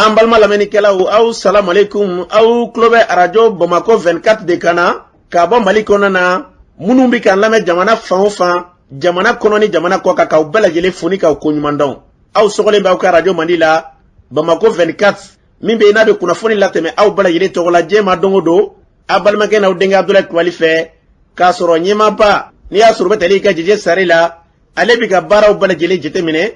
An balima lamɛnnikɛlaw, aw salamalekun. Aw tulo bɛ arajo Bamakɔ 24 de kan na k'a bɔ Mali kɔnɔna na. Minnu bɛ k'an lamɛn jamana fan o fan, jamana kɔnɔ ni jamana kɔ kan, k'aw bɛɛ lajɛlen fo ni k'aw koɲuman dɔn. Aw sɔgɔlen bɛ aw ka arajo mandi la, Bamakɔ 24, min bɛ yen n'a bɛ kunnafoni latɛmɛ aw bɛɛ lajɛlen tɔgɔ la diɲɛ ma don o don, aw balimakɛ n'aw denkɛ Abudulayi Kulubali fɛ, k'a sɔrɔ ɲɛmaaba n'i y'a sɔrɔ bɛ tali kɛ Jeje Sare la, ale bɛ ka baaraw bɛɛ lajɛlen jateminɛ,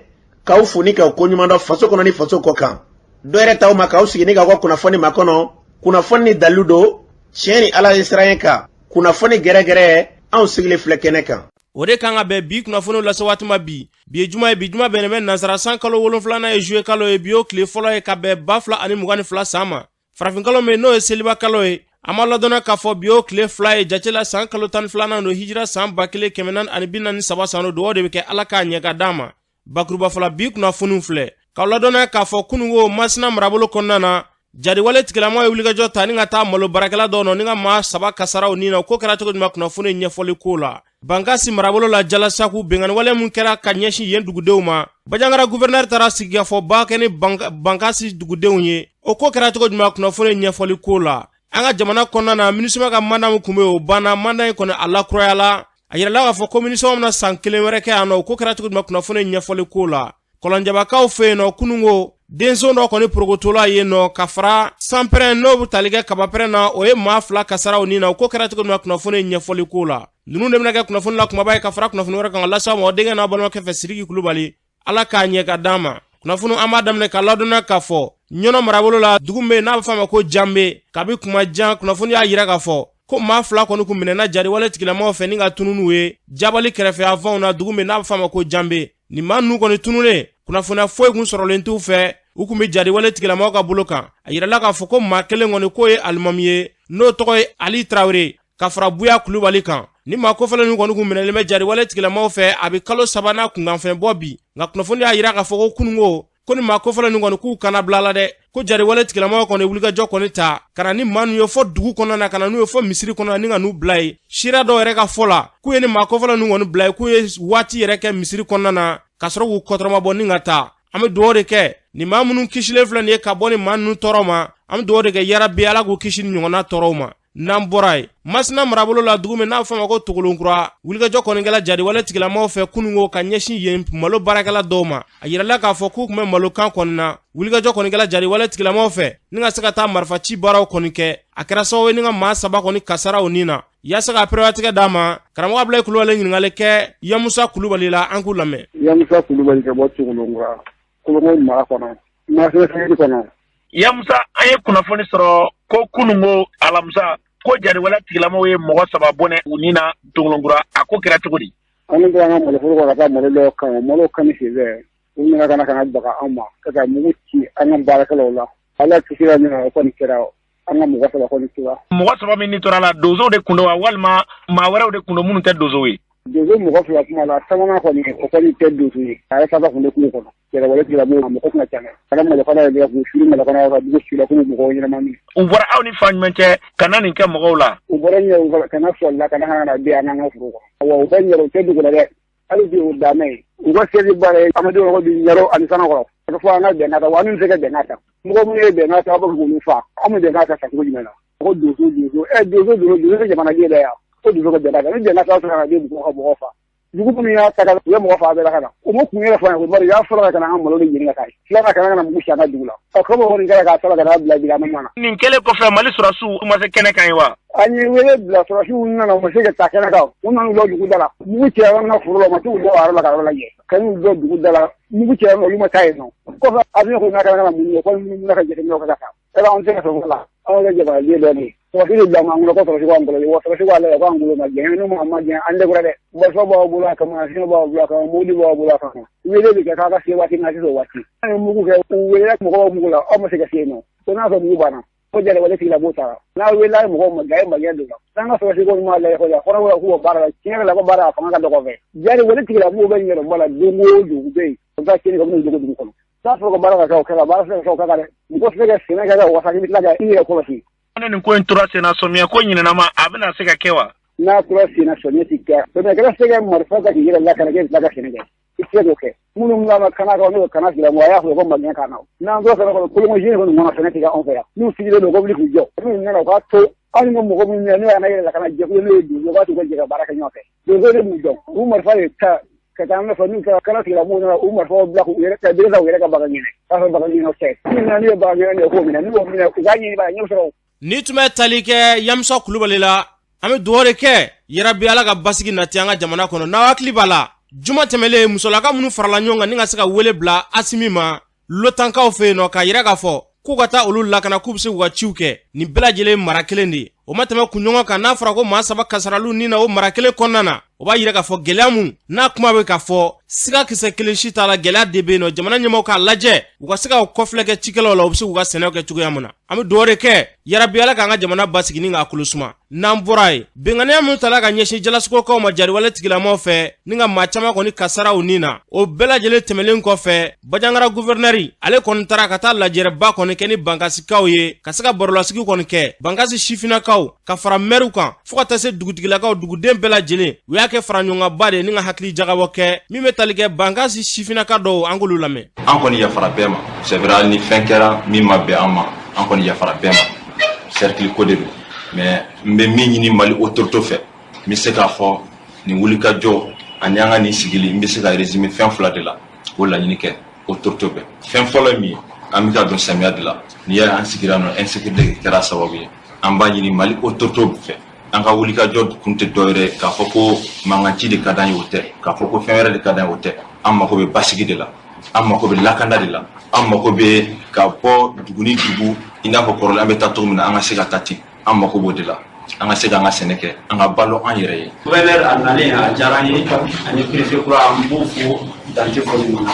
k'aw fo ni k'aw koɲuman dɔn faso kɔnɔ ni faso kɔ kan. Dɔ yɛrɛ t'aw ma k'aw sigi ni k'aw ka kunnafoni makɔnɔ, kunnafoni ni dalilu don, tiɲɛ ni Ala ye siran kan, kunnafoni gɛrɛgɛrɛ, anw sigilen filɛ kɛnɛ kan. O de kan ka bɛn bi kunnafoniw lase waati ma bi. Bi ye juma ye, bi juma bɛnnen bɛ nansara san kalo 7nan ye, juillet kalo ye. Bi y'o tile fɔlɔ ye ka bɛn 2022 san ma, farafinkalo min n'o ye seliba kalo ye. An b'a ladɔnna k'a fɔ bi y'o tile 2 ye jate la, san kalo 12nan don, hijira san 1443 san don. Dugawu de bɛ kɛ, Ala k'a ɲɛ ka d'an ma. Bakuruba fɔlɔ, bi kunnafoniw filɛ k'aw ladɔnna k'a fɔ kununko, Masina marabolo kɔnɔna na, jariwale tigilamaw ye wulikajɔ ta ni ka taa malo baarakɛla dɔw nɔ ni ka maa 3 kasaraw ni na. Ko kɛra cogo jumɛn? Kunnafoni ɲɛfɔli ko la, Bankasi marabolo la, Jalasaku, binkanniwale min kɛra ka ɲɛsin yen dugudenw ma, Banjagara gouverneur taara sigikafɔba kɛ ni Bankasi dugudenw ye. O ko kɛra cogo jumɛn? Kunnafoni ɲɛfɔli ko la, an ka jamana kɔnɔna na, MINUSMA ka mandat min tun bɛ yen, o banna. Mandat in kɔni, a lakurayala. A yirala k'a fɔ ko MINUSMA bɛna san 1 wɛrɛ kɛ yan nɔ. O ko kɛra cogo jumɛn? Kunnafoni ɲɛfɔli ko la, Kɔlɔnjabakaw fɛ yen nɔ, kununko, denso dɔ kɔni porokotola yen nɔ ka fara sanpɛrɛn n'o bɛ tali kɛ kabapɛrɛn na, o ye maa 2 kasaraw ni na. O ko kɛra cogo jumɛn? Kunnafoni ɲɛfɔli ko la, ninnu de bɛna kɛ kunnafoni la kumaba ye ka fara kunnafoni wɛrɛ kan ka lase aw ma, aw denkɛ n'a balimakɛ fɛ, Sidiki Kulubali. Ala k'a ɲɛ ka d'an ma. Kunnafoni, an b'a daminɛ ka ladɔnna k'a fɔ Ɲɔnɔ marabolo la, dugu min bɛ yen n'a bɛ f'a ma ko Janbe, kabi kuma jan, kunnafoni y'a yira k'a fɔ ko maa 2 kɔni kun minɛna jariwale tigilamaw fɛ ni ka tunun n'u ye jabali kɛrɛfɛ yanfanw na, dugu min n'a bɛ f'a ma ko Janbe. Nin maa ninnu kɔni tununnen, kunnafoniya foyi kun sɔrɔlen t'u fɛ, u kun bɛ jariwale tigilamaw ka bolo kan. A yirala k'a fɔ ko maa kelen kɔni k'o ye alimami ye, n'o tɔgɔ ye Ali Tarawele, ka fara Buya Kulubali kan. Ni maa kofɔlen ninnu kɔni kun minɛlen bɛ jariwale tigilamaw fɛ a bɛ kalo 3 n'a kunkanfɛn bɔ bi. Nka kunnafoni y'a yira k'a fɔ ko kununko, ko ni maa kofɔlen ninnu kɔni k'u kana bila la dɛ, ko jariwale tigilamaw kɔni wulikajɔ kɔni ta ka na ni maa ninnu ye fɔ dugu kɔnɔna na, ka na n'u ye fɔ misiri kɔnɔna na ni ka n'u bila yen. Sira dɔw yɛrɛ ka fɔ la, k'u ye ni maa kofɔlen ninnu kɔni bila yen, k'u ye waati yɛrɛ kɛ misiri kɔnɔna na ka sɔrɔ k'u kɔtɔrɔma bɔ ni ka taa. An bɛ dugawu de kɛ nin maa minnu kisilen filɛ nin ye ka bɔ ni maa ninnu tɔɔrɔ ma. An bɛ dugawu de kɛ, yarabi, Ala k'u kisi ni ɲɔgɔnna tɔɔrɔw ma. N'an bɔra yen, Masina marabolo la, dugu min n'a bɛ f'a ma ko Togolonkura, wulikajɔ kɔni kɛla jariwale tigilamaw fɛ kununko ka ɲɛsin yen malo baarakɛla dɔw ma. A yirala k'a fɔ k'u tun bɛ malokan kɔni na. Wulikajɔ kɔni kɛla jariwale tigilamaw fɛ ni ka se ka taa marifaci baaraw kɔni kɛ. A kɛra sababu ye ni ka maa 3 kɔni kasaraw ni na. Yaasa ka perewatigɛ d'a ma, karamɔgɔ Abulayi Kulubali ɲininkali kɛ Yamusa Kulubali la, an k'u lamɛn. Yamusa Kulubali ka bɔ Togolonkura, Kolongo mara kɔnɔ, Masina kɔnɔ. Yamusa, an ye kunnafoni sɔrɔ ko kununko alamisa, ko jariwale tigilamaw ye mɔgɔ 3 bɔnɛ u ni na Togolonkura. A ko kɛra cogo di? An bɔra an ka maloforo kɔnɔ ka taa malo dɔw kan, malo kan senfɛ, u nana ka na baga an ma ka taa mugu ci an ka baarakɛlaw la. Ala kisira min na, o kɔni kɛra, an ka mɔgɔ 3 kɔni tora. Mɔgɔ 3 min ni tora la, donsow de kun don wa, walima maa wɛrɛw de kun don minnu tɛ donsow ye? Donso mɔgɔ 2 kuma la, sabanan kɔni, o kɔni tɛ donso ye. A yɛrɛ saba kun bɛ kungo kɔnɔ. Jariwale tigilamɔgɔw, mɔgɔ kun ka ca dɛ. A ka malokala yɛrɛ k'u fili malokala ka dugu su la k'u mɔgɔw ɲɛnama minɛ. U bɔra aw ni fan jumɛn cɛ ka na nin kɛ mɔgɔw la? U bɔra ɲɛ ka na sɔli la ka na bin an ka foro kɔnɔ. Wa u bɛ ɲɛrɛ, u tɛ dugu la dɛ. Hali bi u danmɛ ye. U ka seli baara ye Amadu ko bi ɲɛrɔ ani sanakɔrɔ. A bɛ fɔ an ka bɛnkan ta, wa an bɛ se ka bɛnkan ta. Mɔgɔ minnu ye bɛnkan ta, aw bɛ k'olu fa. Anw bɛ bɛnkan ta cogo jumɛn na? Ko donso donso, donso donso donso tɛ jamanaden dɛ yan. Ko donso ka bɛnkan ta, ni bɛnkan ta sɔrɔ ka di mɔgɔw ka mɔgɔ fa. Dugu minnu y'a ta, u ye mɔgɔ fa bɛɛ la ka na. U ma kun yɛrɛ fɔ an ye, bari u y'a fɔlɔ ka na an ka malo de ɲini ka taa ye. Filanan ka na mugu ci an ka dugu la. Ɔ, komi kɔni kɛra k'a saba ka n'a bila bi, a ma mana. Nin kɛlen kɔfɛ, Mali sɔrɔdasiw ma se kɛnɛ kan ye wa? An ye wele bila, sɔrɔdasiw nana, u ma se ka taa kɛnɛ kan. U nana jɔ dugu da la. Mugu cira an ka foro la, u ma se k'u jɔ a yɔrɔ la ka yɔrɔ lajɛ. Ka n'u jɔ dugu da la, mugu cira, olu ma taa yen nɔ. Kɔfɛ, avion ko n'a kana mun ye, ko minnu ka jateminɛw kɛ ka taa. Yala an tɛ se ka sɔrɔ la, anw yɛrɛ jamanaden dɔ de ye. Sɔrɔdasi de bila an kɔnɔ ko sɔrɔdasi b'an kɔlɔsi, wa sɔrɔdasi b'a lajɛ k'an bolo ma jɛn, n'u ma jɛn, an dɛsɛra dɛ. Marifa b'aw bolo a kama, fiɲɛ b'aw bolo a kama, mobili b'aw bolo a kama. Wele bɛ kɛ k'a ka se waati min na, a tɛ se o waati. An ye mugu kɛ, u welela mɔgɔw mugu la, aw ma se ka se yen nɔ. Ko n'a sɔrɔ mugu banna, ko jariwale tigilamɔgɔw taara. N'a welela mɔgɔw ma, ja ye magɛn don la. N'an ka sɔrɔdasi ko m'a lajɛ kɔni, a fɔra ko k'u ka baara la, tiɲɛ yɛrɛ la, ko baara a fanga ka dɔgɔ fɛ. Jariwale tigilamɔgɔw bɛ ɲɛrɛbɔ la don o don, u bɛ yen. U bɛ taa tiɲɛni kɛ, u bɛ n'u dogo dugu kɔnɔ. N'a fɔra ko baara ka kɛ, o kɛra, baara tɛ se ka kɛ, o kɛ dɛ. Mɔgɔ tɛ se ka sɛnɛ kɛ ka wasa k'i bɛ tila ka i yɛrɛ kɔlɔsi. Ne nin ko in tora senna, sɔmiya ko ɲinɛnama, a bɛna se ka kɛ wa? N'a tora senna, sɔmiya ti kɛ. Sɔmiya kɛra se ka marifa ta k'i yɛrɛ lakana, k'e bɛ tila ka sɛnɛ kɛ. I tɛ se k'o kɛ. Minnu b'a kana kan, n'o ye kana tigilamɔgɔ, a y'a fɔ ko magɛn ka na. N'an tora fɛnɛ kɔnɔ, kolonko kɔni kɔnɔ fɛnɛ tigɛ anw fɛ yan. N'u sigilen don, ko wuli k'u jɔ. N'u nana, u k'a to anw ka mɔgɔ minnu ye, n'o y'an yɛrɛ lakana jɛkulu, n'o ye donso, b'a t'u ka jɛ ka baara kɛ ɲɔgɔn fɛ. Donso de b'u dɔn, u marifa de ta ka taa nɔfɛ. N'u taara kana tigilamɔgɔw nana, u marifaw bila k'u yɛrɛ ka bere ta, u yɛrɛ ka bagan ɲini k'a sɔrɔ bagan ɲini tɛ. N'u nana, n'u ye bagan ɲini, u k'o minɛ. N'u y'o minɛ, u k'a ɲini ba ɲɛ sɔrɔ. Ni tun bɛ tali kɛ Yamusa Kulubali la, an bɛ dugawu de kɛ yarabi, Ala ka basigi nati an ka jamana kɔnɔ. N'aw hakili b'a la, juma tɛmɛlen, musolaka minnu farala ɲɔgɔn kan ni ka se ka wele bila Asimi ma lotankaw fɛ yen nɔ, k'a yira k'a fɔ k'u ka taa olu lakana, k'u bɛ se k'u ka ciw kɛ, nin bɛɛ lajɛlen mara kelen de ye. O ma tɛmɛ kunɲɔgɔn kan, n'a fɔra ko maa saba kasaraliw ni na o mara kelen kɔnɔna na, o b'a yira k'a fɔ gɛlɛya mun n'a kuma bɛ k'a fɔ, siga kisɛ kelen si t'a la, gɛlɛya de bɛ yen nɔ. Jamana ɲɛmaaw k'a lajɛ, u ka se ka kɔfilɛ kɛ cikɛlaw la, u bɛ se k'u ka sɛnɛw kɛ cogoya min na. An bɛ dugawu de kɛ yarabi, Ala k'an ka jamana basigi ni k'a kolo suma. N'an bɔra yen, benganiya min tala ka ɲɛsin Jalasogokaw ma jariwale tigilamaw fɛ ni ka maa caman kɔni kasara u ni na, o bɛɛ lajɛlen tɛmɛlen kɔfɛ, Bajangara guvɛrinɛri ale kɔni taara ka taa lajɛrɛba kɔni kɛ ni Bankasikaw ye, ka se ka barolasigi kɔni kɛ Bankasi sifinnakaw ka fara mɛriw kan, fo ka taa se dugutigilakaw, duguden bɛɛ lajɛlen. U y'a kɛ fara ɲɔgɔnkanba de ni ka hakili jagabɔ kɛ min bɛ tali kɛ Bankasi sifinnaka dɔw. An k'olu lamɛn. An kɔni yafara bɛɛ ma. C'est vrai, hali ni fɛn kɛra min ma bɛn an ma, an kɔni yafara bɛɛ ma, cercle ko de don. Mais n bɛ min ɲini Mali autorité fɛ, n bɛ se k'a fɔ nin wulikajɔ ani an ka nin sigili, n bɛ se ka résumer fɛn fila de la k'o laɲini kɛ autorité bɛɛ. Fɛn fɔlɔ ye min ye, an bɛ ka don samiya de la. N'i y'a ye an sigira nɔ, insécurité kɛra sababu ye. An b'a ɲini Mali autorité fɛ, an ka wulikajɔ kun tɛ dɔwɛrɛ ye k'a fɔ ko mankan ci de ka d'an ye, o tɛ. K'a fɔ ko fɛn wɛrɛ de ka d'an ye, o tɛ. An mako bɛ basigi de la, an mako bɛ lakanda de la, an mako bɛ ka bɔ dugu ni dugu i n'a fɔ kɔrɔlen an bɛ taa cogo min na, an ka se ka taa ten. An mako b'o de la, an ka se k'an ka sɛnɛ kɛ, an ka balo an yɛrɛ ye. Gouverneur a nalen, a diyara an ye, ani préfet kura, an b'u fo dante foli min na.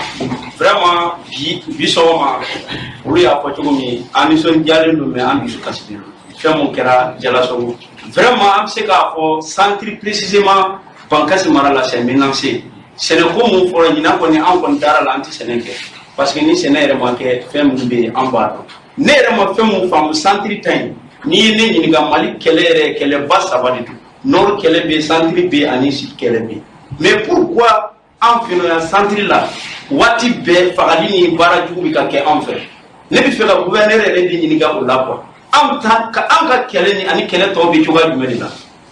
Vraiment, bi bi sɔgɔma, olu y'a fɔ cogo min, an nisɔndiyalen don, mais an dusu kasilen don fɛn mun kɛra Jalasogo. Vraiment, an bɛ se k'a fɔ centre, précisément Bankasi mara la, c'est menacé. Sɛnɛko mun fɔra ɲinan kɔni, an kɔni dara la, an tɛ sɛnɛ kɛ, parce que ni sɛnɛ yɛrɛ ma kɛ, fɛn min bɛ yen, an b'a dɔn. Ne yɛrɛ ma fɛn mun faamu centre ta in, n'i ye ne ɲininka, Mali kɛlɛ yɛrɛ, kɛlɛba saba de don: nord kɛlɛ bɛ yen, centre bɛ yen, ani sud kɛlɛ bɛ yen. Mais pourquoi an fɛ yan centre la, waati bɛɛ fagali ni baara jugu bɛ ka kɛ anw fɛ? Ne bɛ fɛ ka gouverneur yɛrɛ de ɲininka o la quoi. Anw ta ka an ka kɛlɛ ni ani kɛlɛ tɔw bɛ cogoya jumɛn de la?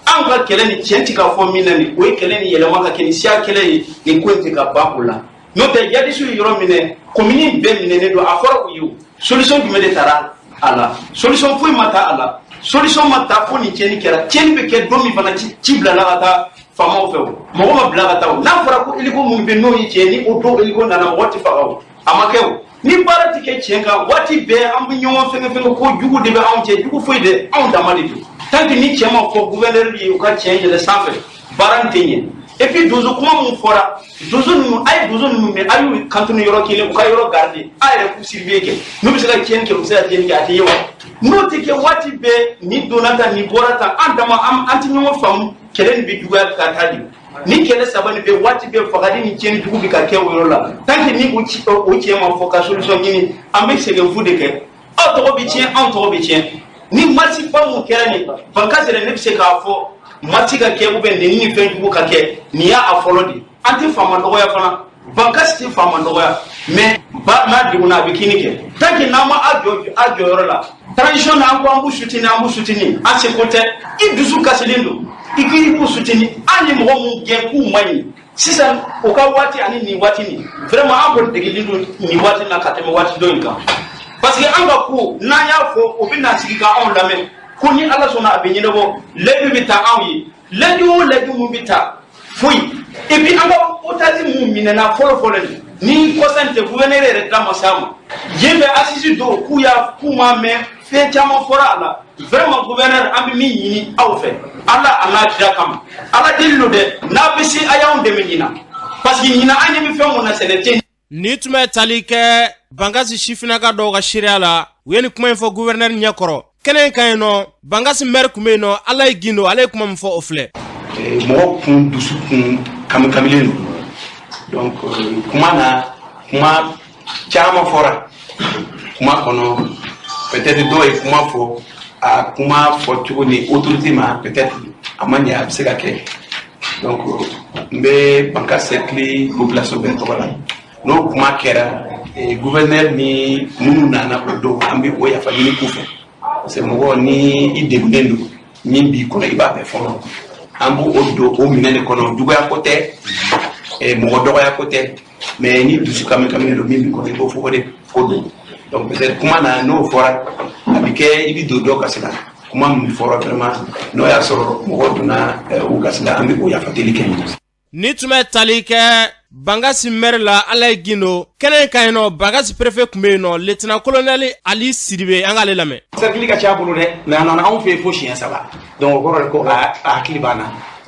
Anw ka kɛlɛ ni tiɲɛ ti ka fɔ min na, nin o ye kɛlɛ ni yɛlɛma ka kɛ ni siya kɛlɛ ye. Nin ko in tɛ ka ban o la. N'o tɛ, jadisiw ye yɔrɔ minɛ, commune bɛɛ minɛnen don, a fɔra u ye. O solution jumɛn de taara a la? Solution foyi ma ta a la, solution ma ta fo nin tiɲɛni kɛra. Tiɲɛni bɛ kɛ don min fana, ci bilala ka taa faamaw fɛ, o mɔgɔ ma bila ka taa. O n'a fɔra ko hélico minnu bɛ, n'o ye tiɲɛ ni o don hélico nana, mɔgɔ tɛ faga. O a ma kɛ. O ni baara ti kɛ tiɲɛ kan, waati bɛɛ an bɛ ɲɔgɔn fɛngɛ fɛngɛ, ko jugu de bɛ anw cɛ. Jugu foyi dɛ, anw dama de don. Tant que ni cɛ ma fɔ gouverneur ye, u ka tiɲɛ yɛlɛ sanfɛ, baara nin tɛ ɲɛ. Et puis donso kuma mun fɔra, donso ninnu, a ye donso ninnu minɛ, a y'u cantonner yɔrɔ kelen, u ka yɔrɔ garder, a yɛrɛ k'u surveiller kɛ. N'u bɛ se ka tiɲɛni kɛ, u bɛ se ka tiɲɛni kɛ, a tɛ ye wa. N'o tɛ kɛ, waati bɛɛ nin donna tan, nin bɔra tan, an dama an tɛ ɲɔgɔn faamu, kɛlɛ nin bɛ juguya ka taa de. Ni kɛlɛ saba nin bɛ, waati bɛɛ fagali ni tiɲɛni jugu bɛ ka kɛ o yɔrɔ la. Tant que ni o ci o tiɲɛ ma fɔ ka solution ɲini, an bɛ sɛgɛn fu de kɛ. Aw tɔgɔ bɛ tiɲɛ, anw tɔgɔ bɛ tiɲɛ. Ni marche ba mun kɛra nin Bankasi yɛrɛ, ne bɛ se k'a fɔ marche ka kɛ ou bien nɛni ni fɛn jugu ka kɛ, nin y'a a fɔlɔ de ye. An tɛ faama dɔgɔya fana, Bankasi tɛ faama dɔgɔya, mais ba n'a degunna, a bɛ kini kɛ. Tant que n'an ma a jɔ a jɔyɔrɔ la, transition na, an ko an b'u soutenir, an b'u soutenir, an seko tɛ. I dusu kasilen don, i k'i b'u soutenir. An ye mɔgɔ mun gɛn k'u man ɲi sisan, o ka waati ani nin waati nin, vraiment an kɔni degelen don nin waati na ka tɛmɛ waati dɔ in kan, parce que an ka ko n'an y'a fɔ, o bɛ na sigi ka anw lamɛn ko ni Ala sɔnna, a bɛ ɲɛnabɔ. Layidu bɛ ta anw ye, layidu o layidu mun bɛ ta, foyi. Et puis an ka otage mun minɛna fɔlɔ fɔlɔ nin, ni kɔsa in tɛ, gouverneur yɛrɛ da ma s'a ma yen fɛ. Assise dɔw k'u y'a k'u m'a mɛn, fɛn caman fɔra a la. Vraiment, gouverneur, an bɛ min ɲini aw fɛ, Ala a n'a kira kama, Ala deli don dɛ, n'a bɛ se, a y'anw dɛmɛ ɲina, parce que ɲina an ɲɛ bɛ fɛn mun na, sɛnɛ tɛ. Ni tun bɛ tali kɛ Bankasi sifinnaka dɔw ka seereya la, u ye nin kuma in fɔ gouverneur ɲɛkɔrɔ kɛnɛ in kan yen nɔ. Bankasi maire tun bɛ yen nɔ, Ala ye Gindo, ale ye kuma min fɔ, o filɛ. Mɔgɔ kun dusu kun kami kamilen don. Donc kuma na, kuma caman fɔra kuma kɔnɔ. Peut-être dɔw ye kuma fɔ, a kuma fɔ cogo ni autorité ma, peut-être a ma ɲɛ, a bɛ se ka kɛ. Donc n bɛ Bankass cercle population bɛɛ tɔgɔ la, n'o kuma kɛra, gouverneur ni minnu nana o don, an bɛ o yafa ɲini k'u fɛ, parce que mɔgɔ ni i degunnen don, min b'i kɔnɔ, i b'a bɛɛ fɔ. An b'o don o minɛn de kɔnɔ. Juguya ko tɛ, mɔgɔ dɔgɔya ko tɛ, mais ni dusu kami kami don, min b'i kɔnɔ, i b'o fɔ. O de ko don. Donc peut-être kuma na, n'o fɔra, a bɛ kɛ i bɛ don dɔ gasi la. Kuma min fɔra, vraiment, n'o y'a sɔrɔ mɔgɔ donna u gasi la, an bɛ o yafa deli kɛ. Ni tun bɛ tali kɛ Bankasi maire la, Alayi Gindo, kɛnɛ kan yen nɔ, Bankasi préfet tun bɛ yen nɔ, lieutenant colonel Ali Sidibe. An k'ale lamɛn. Cercle ka ca bolo dɛ, mais a nana anw fɛ yen fo siɲɛ 3. Donc o kɔrɔ de ko a hakili b'an na,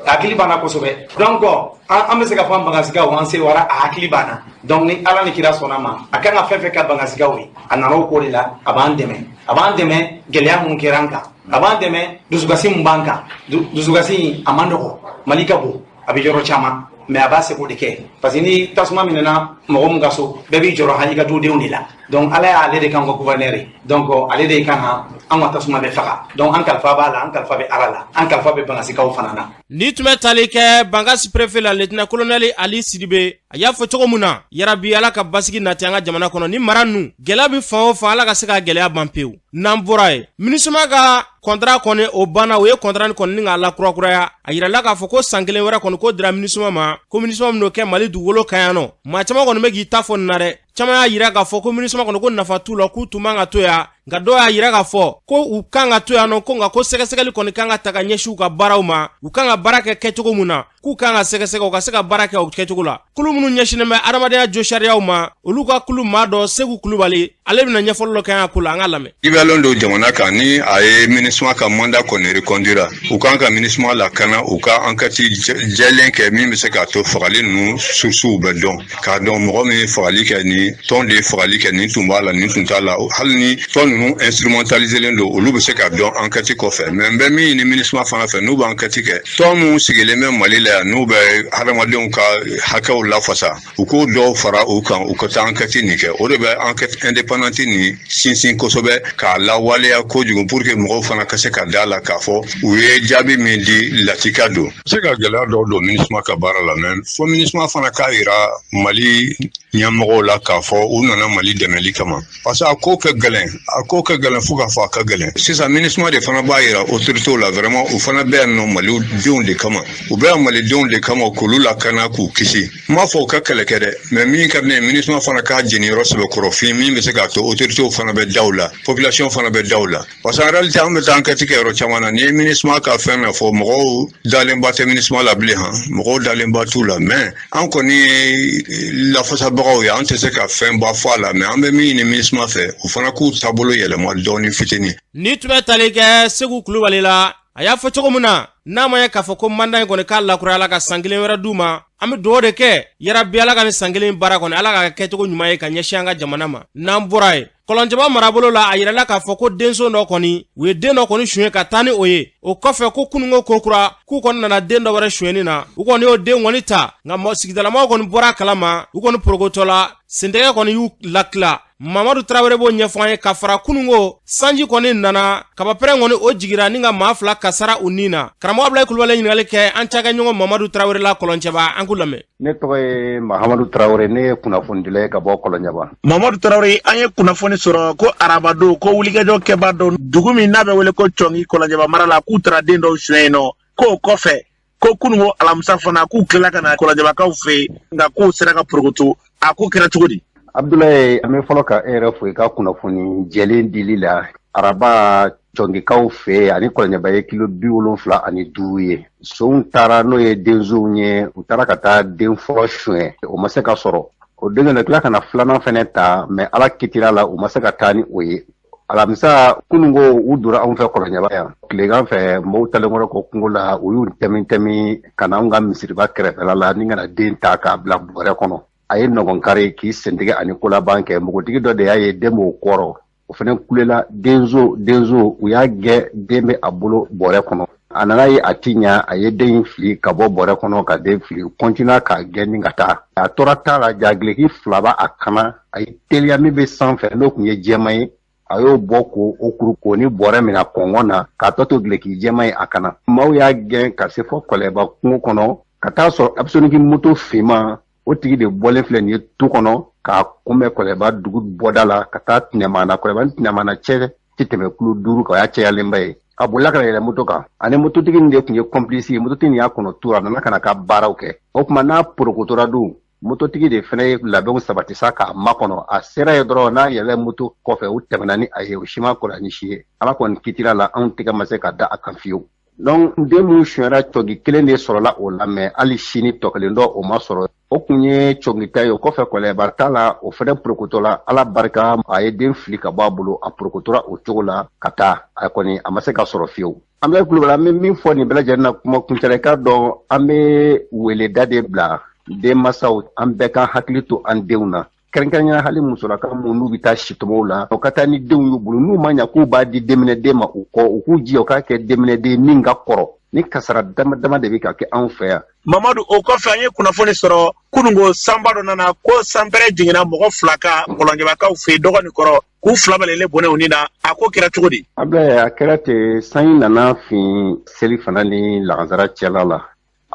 a hakili b'an na kosɛbɛ. Donc an bɛ se ka fɔ an Bankasikaw, an sewara, a hakili b'an na. Donc ni Ala ni kira sɔnna ma, a kan ka fɛn fɛn ka Bankasikaw ye, a nana o ko de la. A b'an dɛmɛ, a b'an dɛmɛ gɛlɛya mun kɛra an kan, a b'an dɛmɛ dusukasi mun b'an kan. Dusukasi a man nɔgɔ, Mali ka bon, a bɛ yɔrɔ caman, mais a b'a seko de kɛ, parce que ni tasuma minɛna mɔgɔ mun ka so, bɛɛ b'i jɔrɔ hali i ka dudenw de la. Donc Ala y'ale de k'an ka gouverneur ye, donc ale de kan ka an ka tasuma bɛ faga. Donc an kalifa b'a la, an kalifa bɛ Ala la, an kalifa bɛ Bangasikaw fana na. Ni tun bɛ tali kɛ Bankasi préfet la, lieutenant colonel Ali Sidibe, a y'a fɔ cogo min na, yarabi Ala ka basigi nati an ka jamana kɔnɔ. Ni mara ninnu gɛlɛya bɛ fan o fan, Ala ka se ka gɛlɛya ban pewu. N'an bɔra yen, MINUSMA ka contrat kɔni, o banna. O ye contrat nin kɔni ni k'a lakurakuraya. A yirala k'a fɔ ko san 1 wɛrɛ kɔni ko dira MINUSMA ma, ko MINUSMA bɛn'o kɛ Mali dugukolo kan yan nɔ. Maa caman kɔni bɛ k'i ta fɔ nin na dɛ. Caman y'a yira k'a fɔ ko MINUSMA kɔni, ko nafa t'u la, k'u tun man ka to yan. Nka dɔw y'a yira k'a fɔ ko u kan ka to yan nɔ, ko nka ko sɛgɛsɛgɛli kɔni kan ka ta ka ɲɛsin u ka baaraw ma. U kan ka baara kɛ kɛcogo mun na, k'u kan ka sɛgɛsɛgɛ u ka se ka baara kɛ o kɛcogo la. Kulu minnu ɲɛsinnen bɛ adamadenya josariyaw ma, olu ka kulu maa dɔ, Segu Kulubali, ale bɛna ɲɛfɔli dɔ kɛ an ko la. An ka lamɛn. Ibɛlon don jamana kan, ni a ye MINUSMA ka mandat kɔni reconduire, u kan ka MINUSMA lakana, u ka enquête jɛlen kɛ min bɛ se k'a to fagali ninnu sources bɛ dɔn, k'a dɔn mɔgɔ min ye fagali kɛ, ni tɔn de ye fagali kɛ, nin tun b'a la, nin tun t'a la. Hali ni tɔn ninnu instrumentaliselen don, olu bɛ se ka dɔn enquête kɔfɛ. Mais n bɛ min ɲini MINUSMA fana fɛ, n'u bɛ enquête kɛ, tɔn minnu sigilen bɛ Mali la yan, n'u bɛ hadamadenw ka hakɛw lafasa, u k'o dɔw fara u kan, u ka taa enquête nin kɛ. O de bɛ enquête indépendante nin sinsin kosɛbɛ k'a lawaleya kojugu, pour que mɔgɔw fana ka se ka da la k'a fɔ u ye jaabi min di, latika don. Se ka gɛlɛya dɔw don MINUSMA ka baara la, mais fo MINUSMA fana k'a yira Mali ɲɛmɔgɔw la k'a fɔ u nana Mali dɛmɛli kama, parce que a ko ka gɛlɛn, a ko ka gɛlɛn fo k'a fɔ a ka gɛlɛn. Sisan MINUSMA de fana b'a yira autorités la, vraiment, u fana bɛ yan nɔ malidenw de kama, u bɛ yan malidenw de kama, k'olu lakana, k'u kisi. N m'a fɔ u ka kɛlɛ kɛ dɛ, mais min ka di ne ye, MINUSMA fana k'a jeniyɔrɔ sɛbɛkɔrɔ fin, min bɛ se k'a to autorités fana bɛ da u la, population fana bɛ da u la, parce que en réalité, an bɛ taa enquête kɛ yɔrɔ caman na. N'i ye MINUSMA ka fɛn na fɔ, mɔgɔw dalenba tɛ MINUSMA la bilen. Han, mɔgɔw dalenba t'u la, mais an kɔni ye lafasabagaw ye, an tɛ se ka fɛnba fɔ a la. Mais an bɛ min ɲini MINUSMA fɛ, u fana k'u taabolo yɛlɛma dɔɔnin fitinin. Ni tun bɛ tali kɛ Segu Kulubali la, a y'a fɔ cogo min na, n'a ma ye k'a fɔ ko mandat in kɔni k'a lakurayala ka san 1 wɛrɛ d'u ma, an bɛ dugawu de kɛ, yarabi Ala ka ni san 1 baara kɔni, Ala ka kɛcogo ɲuman ye ka ɲɛsin an ka jamana ma. N'an bɔra yen, Kɔlɔnjɛba marabolo la, a yirala k'a fɔ ko denso dɔ kɔni, u ye den dɔ kɔni suɲɛ ka taa ni o ye. O kɔfɛ, ko kununko kokura, k'u kɔni nana den dɔ wɛrɛ suɲɛni na, u kɔni y'o den kɔni ta. Nka sigidalamaw kɔni bɔra a kalama, u kɔni porokotɔ la, sentɛgɛ kɔni y'u lakila. Mamadu Tarawele b'o ɲɛfɔ an ye. Ka fara kununko sanji kɔni nana, kabapɛrɛn kɔni o jigira ni ka maa 2 kasara u nin na. Karamɔgɔ Abulayi Kulubali ɲininkali kɛ an cakɛɲɔgɔn Mamadu Tarawele la Kɔlɔncɛba. An k'u lamɛn. Ne tɔgɔ ye Mahamadu Tarawele, ne ye kunnafonidila ye ka bɔ Kɔlɔnjɛba. Mamadu Tarawele, an ye kunnafoni sɔrɔ ko arabado, ko wulikajɔ kɛba dɔ, dugu min n'a bɛ wele ko Cɔngi, Kɔlɔnjɛba mara la, k'u taara den dɔw suɲɛ yen nɔ. K'o kɔfɛ, ko kununko alamisa fana, k'u tilala ka na Kɔlɔnjɛbakaw fɛ yen, nka k'u sera ka porokoto. A ko kɛra cogo di? Abdulaye, an bɛ fɔlɔ ka e yɛrɛ fo i ka kunnafoni jɛlen dili la. Araba, Cɔngikaw fɛ ani Kɔlɔnjɛba ye kilo 75 ye. Sonw taara, n'o ye denzow ye, u taara ka taa den fɔlɔ suɲɛ, o ma se ka sɔrɔ. O den nana tila ka na filanan fɛnɛ ta, mais Ala kitira la, u ma se ka taa ni o ye. Alamisa kununko, u donna anw fɛ Kɔlɔnjɛba yan tilegan fɛ, mɔgɔw talen kɔrɔ kɔ kungo la, u y'u tɛmi tɛmi ka na anw ka misiriba kɛrɛfɛla la, ni ka na den ta k'a bila bɔrɛ kɔnɔ. A ye nɔgɔn kari k'i sentigɛ ani kolaban kɛ. Npogotigi dɔ de y'a ye den b'o kɔrɔ, o fana kulela denzo denzo. U y'a gɛn, den bɛ a bolo bɔrɛ kɔnɔ. A nana ye a ti ɲa, a ye den in fili ka bɔ bɔrɛ kɔnɔ, ka den fili, kɔntina k'a gɛn ni ka taa. A tora ta la, jagileki 2 b'a a kana. A ye teliya, min bɛ sanfɛ, n'o tun ye jɛman ye, a y'o bɔ k'o o kuru k'o ni bɔrɛ minɛ kɔngɔ na, k'a tɔ to gileki jɛman ye a kana. Maaw y'a gɛn ka se fɔ Kɔlɛba kungo kɔnɔ. Ka taa sɔrɔ Apixonic moto finman, o tigi de bɔlen filɛ nin ye tu kɔnɔ k'a kunbɛn Kɔlɛba dugu bɔda la ka taa Tinɛmana. Kɔlɛba ni Tinɛmana cɛ tɛ tɛmɛ kilo 5 kan, o y'a cɛyalenba ye. A bolila ka na yɛlɛ moto kan, ani mototigi nin de tun ye complice ye. Mototigi nin y'a kɔnɔ tu, a nana ka na ka baaraw kɛ. O tuma n'a porokotora dun, mototigi de fana ye labɛnw sabati sa k'a makɔnɔ. A sera yen dɔrɔn, n'a yɛlɛ moto kɔfɛ, u tɛmɛna ni a ye, o si ma kɔrɔ ni si ye. Ala kɔni kitira la, anw tɛgɛ ma se ka da a kan fiyewu. Donc den min sonyara, cɔgi kelen de sɔrɔla o la, mais hali sini tɔ kelen dɔ o ma sɔrɔ. O kun ye cɔgi ta ye. O kɔfɛ Kɔlɛba ta la, o fana porokotola. Ala barika, a ye den fili ka bɔ a bolo, a porokotora o cogo la ka taa. A kɔni a ma se ka sɔrɔ fiyewu. An bɛ Kulubali, an bɛ min fɔ nin bɛɛ lajɛlen na kuma kuncɛla, i k'a dɔn an bɛ weleda de bila denmansaw, an bɛɛ ka hakili to an denw na, kɛrɛnkɛrɛnnenya hali musolaka minnu n'u bɛ taa sitɔmɔw la, u ka taa ni denw y'u bolo. N'u ma ɲa k'u b'a di denminɛden ma u kɔ, u k'u jija u k'a kɛ denminɛden min ka kɔrɔ. Ni kasara dama dama de bɛ ka kɛ anw fɛ yan. Mamadu, o kɔfɛ an ye kunnafoni sɔrɔ kununko sanba dɔ nana ko sanpɛrɛ jiginna mɔgɔ 2 kan Kɔlɔnjɛbakaw fɛ yen dɔgɔ nin kɔrɔ, k'u 2 bɛɛ bɔnɛ u ni na. A ko kɛra cogo di? Abulaye, a kɛra ten, sanji nana fin seli fana ni lagansara cɛla la,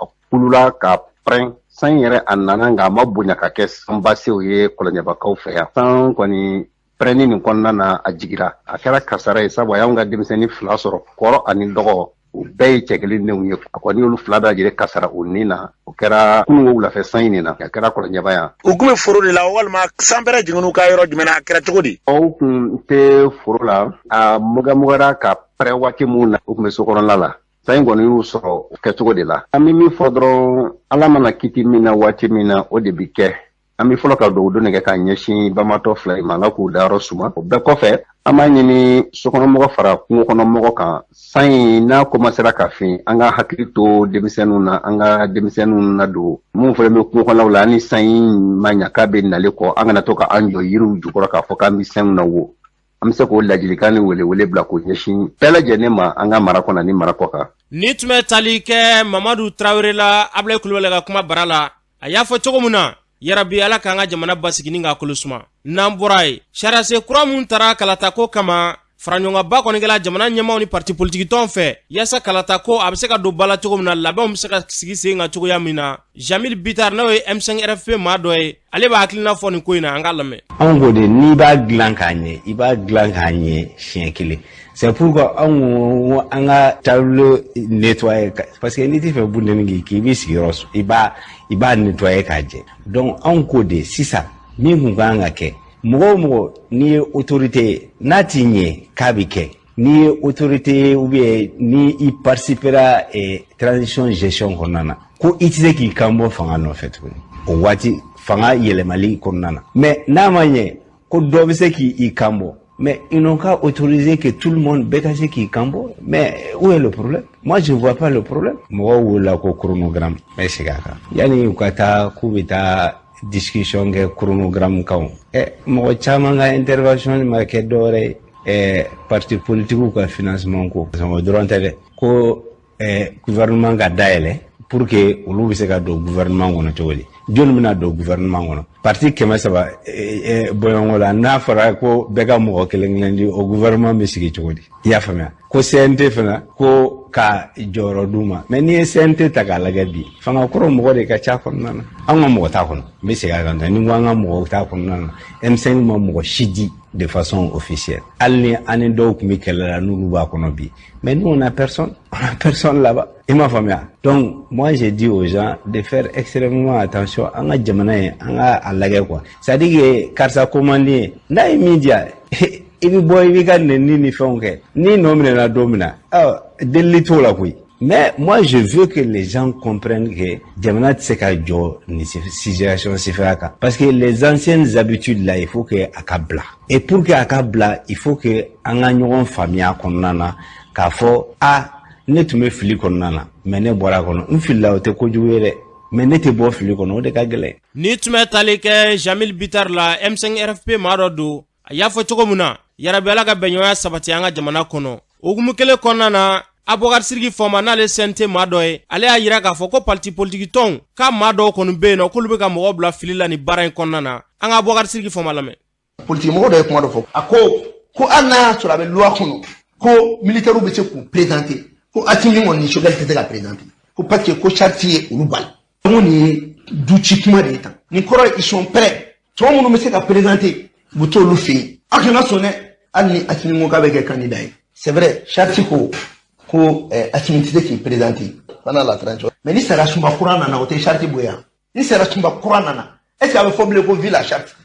a kulula ka pɛrɛn. San yɛrɛ a nana, nka a ma bonya ka kɛ sanbasew ye Kɔlɔnjɛbakaw fɛ yan. San kɔni pɛrɛnni nin kɔnɔna na, a jigira, a kɛra kasara ye, sabu a y'anw ka denmisɛnnin 2 sɔrɔ, kɔrɔ ani dɔgɔ, u bɛɛ ye cɛ kelen denw ye. A kɔni y'olu 2 bɛɛ lajɛlen kasara u ni na. O kɛra kununko wulafɛ san in na, a kɛra Kɔlɔnjɛba yan. U kun bɛ foro de la walima sanpɛrɛ jiginn'u ka yɔrɔ jumɛn na? A kɛra cogo di? Aw kun tɛ foro la, a mugɛmugɛra ka pɛrɛn waati mun na, u kun bɛ so kɔnɔna la. San in kɔni y'u sɔrɔ o kɛcogo de la. An bɛ min fɔ dɔrɔn, Ala mana kiti min na waati min na, o de bɛ kɛ. An bɛ fɔlɔ ka dugawu don kɛ k'a ɲɛsin bamatɔ 2 in ma, Ala k'u dayɔrɔ suma. O bɛɛ kɔfɛ, an b'a ɲini sokɔnɔmɔgɔ fara kungokɔnɔmɔgɔ kan, san in n'a komasera ka fin, an ka hakili to denmisɛnninw na, an ka denmisɛnninw nadon minnu fana bɛ kungo kɔnɔnaw la. Ni san in ma ɲa k'a bɛ nalen kɔ, an kana to ka an jɔ yiriw jukɔrɔ k'a fɔ k'an bɛ sanw na wo. An bɛ se k'o ladilikan ni welewele bila k'o ɲɛsin bɛɛ lajɛlen ma, an ka mara kɔnɔ ni mara kɔ kan. Ni tun bɛ tali kɛ Mamadu Tarawele la, Abulaye Kulubali ka kuma bara la, a y'a fɔ cogo min na, yarabi Ala k'an ka jamana basigi ni k'a kolo suma. N'an bɔra yen, sariyasen kura mun tara kalatako kama, faraɲɔgɔnba kɔni kɛla jamana ɲɛmaaw ni parti politiki tɔn fɛ, yaasa kalatako a bɛ se ka don ba la cogo min na, labɛnw bɛ se ka sigi sen kan cogoya min na. Jamil Bitar, n'o ye M5 RFP maa dɔ ye, ale b'a hakilina fɔ nin ko in na, an k'a lamɛn. Anw ko de, n'i b'a dilan k'a ɲɛ, i b'a dilan k'a ɲɛ siɲɛ kelen. C'est pourquoi anw ko an ka tableau nettoyer, parce que n'i t'i fɛ bunteni k'i k'i b'i sigiyɔrɔ, i b'a nettoyer k'a jɛ. Donc anw ko de, sisan min kun kan ka kɛ, mɔgɔ o mɔgɔ n'i ye autorité ye, n'a t'i ɲɛ k'a bɛ kɛ, n'i ye autorité ye ou bien ni i participera transition gestion kɔnɔna na, ko i tɛ se k'i kan bɔ fanga nɔfɛ tuguni o waati fanga yɛlɛmali kɔnɔna na. Mais n'a ma ɲɛ ko dɔ bɛ se k'i kan bɔ, mais ils n'ont qu'à autoriser que tout le monde bɛɛ ka se k'i kan bɔ. Mais où est le problème? Moi, je vois pas le problème. Mɔgɔw wulila ko chronogramme, n bɛ segin a kan, yanni u ka taa k'u bɛ taa discussion kɛ chronogramme kan, ɛ mɔgɔ caman ka intervention ma kɛ dɔwɛrɛ ye, parti politique ka financement ko o dɔrɔn tɛ dɛ, ko gouvernement ka dayɛlɛ pour que olu bɛ se ka don gouvernement kɔnɔ cogo di? Jɔnni bɛna don gouvernement kɔnɔ? Parti 300 bɔɲɔgɔnko la, n'a fɔra ko bɛɛ ka mɔgɔ kelen kelen di, o gouvernement bɛ sigi cogo di? I y'a faamuya? Ko CNT fana ko ka jɔyɔrɔ d'u ma. Mais n'i ye CNT ta k'a lajɛ bi, fanga kɔrɔ mɔgɔ de ka ca kɔnɔna na. An ka mɔgɔ t'a kɔnɔ. N bɛ segin a kan, ni ko an ka mɔgɔ t'a kɔnɔna na, M5 ma mɔgɔ si di de façon officielle, hali ni an ni dɔw tun bɛ kɛlɛ la, n'olu b'a kɔnɔ bi. Mais nous, on a personne, on a personne là-bas, i m'a faamuya? Donc moi, j'ai dit aux gens de faire extrêmement attention. An ka jamana ye, an ka a lajɛ quoi. C'est à dire que karisa ko man di ye, n'a ye min diya, i bɛ bɔ, i b'i ka nɛni ni fɛnw kɛ, n'i nɔ minɛna don min na, ɔ delili t'o la koyi. Mais moi, je veux que les gens comprennent que jamana tɛ se ka jɔ nin situation sifaya kan, parce que les anciennes habitudes là, il faut que a ka bila. Et pour que a ka bila, il faut que an ka ɲɔgɔn faamuya kɔnɔna na, k'a fɔ a ne tun bɛ fili kɔnɔna na, mais ne bɔra a kɔnɔ. N filila, o tɛ kojugu ye dɛ, mais ne tɛ bɔ fili kɔnɔ, o de ka gɛlɛn. Ni tun bɛ tali kɛ Jamil Bitar la, M5 RFP maa dɔ don, a y'a fɔ cogo min na, yarabi Ala ka bɛnɲɔgɔnya sabati an ka jamana kɔnɔ. Hukumu kelen kɔnɔna na, Abubakar Siriki Fɔma, n'ale CNT maa dɔ ye, ale y'a yira k'a fɔ ko parti politiki tɔnw k'a maa dɔw kɔni bɛ yen nɔ, k'olu bɛ ka mɔgɔw bila fili la nin baara in kɔnɔna na. An ka Abubakar Siriki Fɔma lamɛn. Politiki mɔgɔ dɔ ye kuma dɔ fɔ, a ko ko hali n'a y'a sɔrɔ a bɛ loi kɔnɔ ko militaires bɛ se k'u présenter, ko Assimi kɔni ni Choguel tɛ se ka présenter, ko parce que ko charte ye olu bali. Ko nin ye du ci kuma de ye tan. Nin kɔrɔ ye ils sont prêts. Tɔ minnu bɛ se ka présenter, u bɛ t'olu fɛ yen. Aw kana sɔn dɛ, hali ni Asimi ko k'a bɛ kɛ candidat ye. C'est vrai, charte ko ko Asimi tɛ se k'i présenter pendant la transition. Mais ni sariya sunba kura nana, o tɛ charte bonya. Ni sariya sunba kura nana, est ce que a bɛ fɔ bilen ko vive la charte?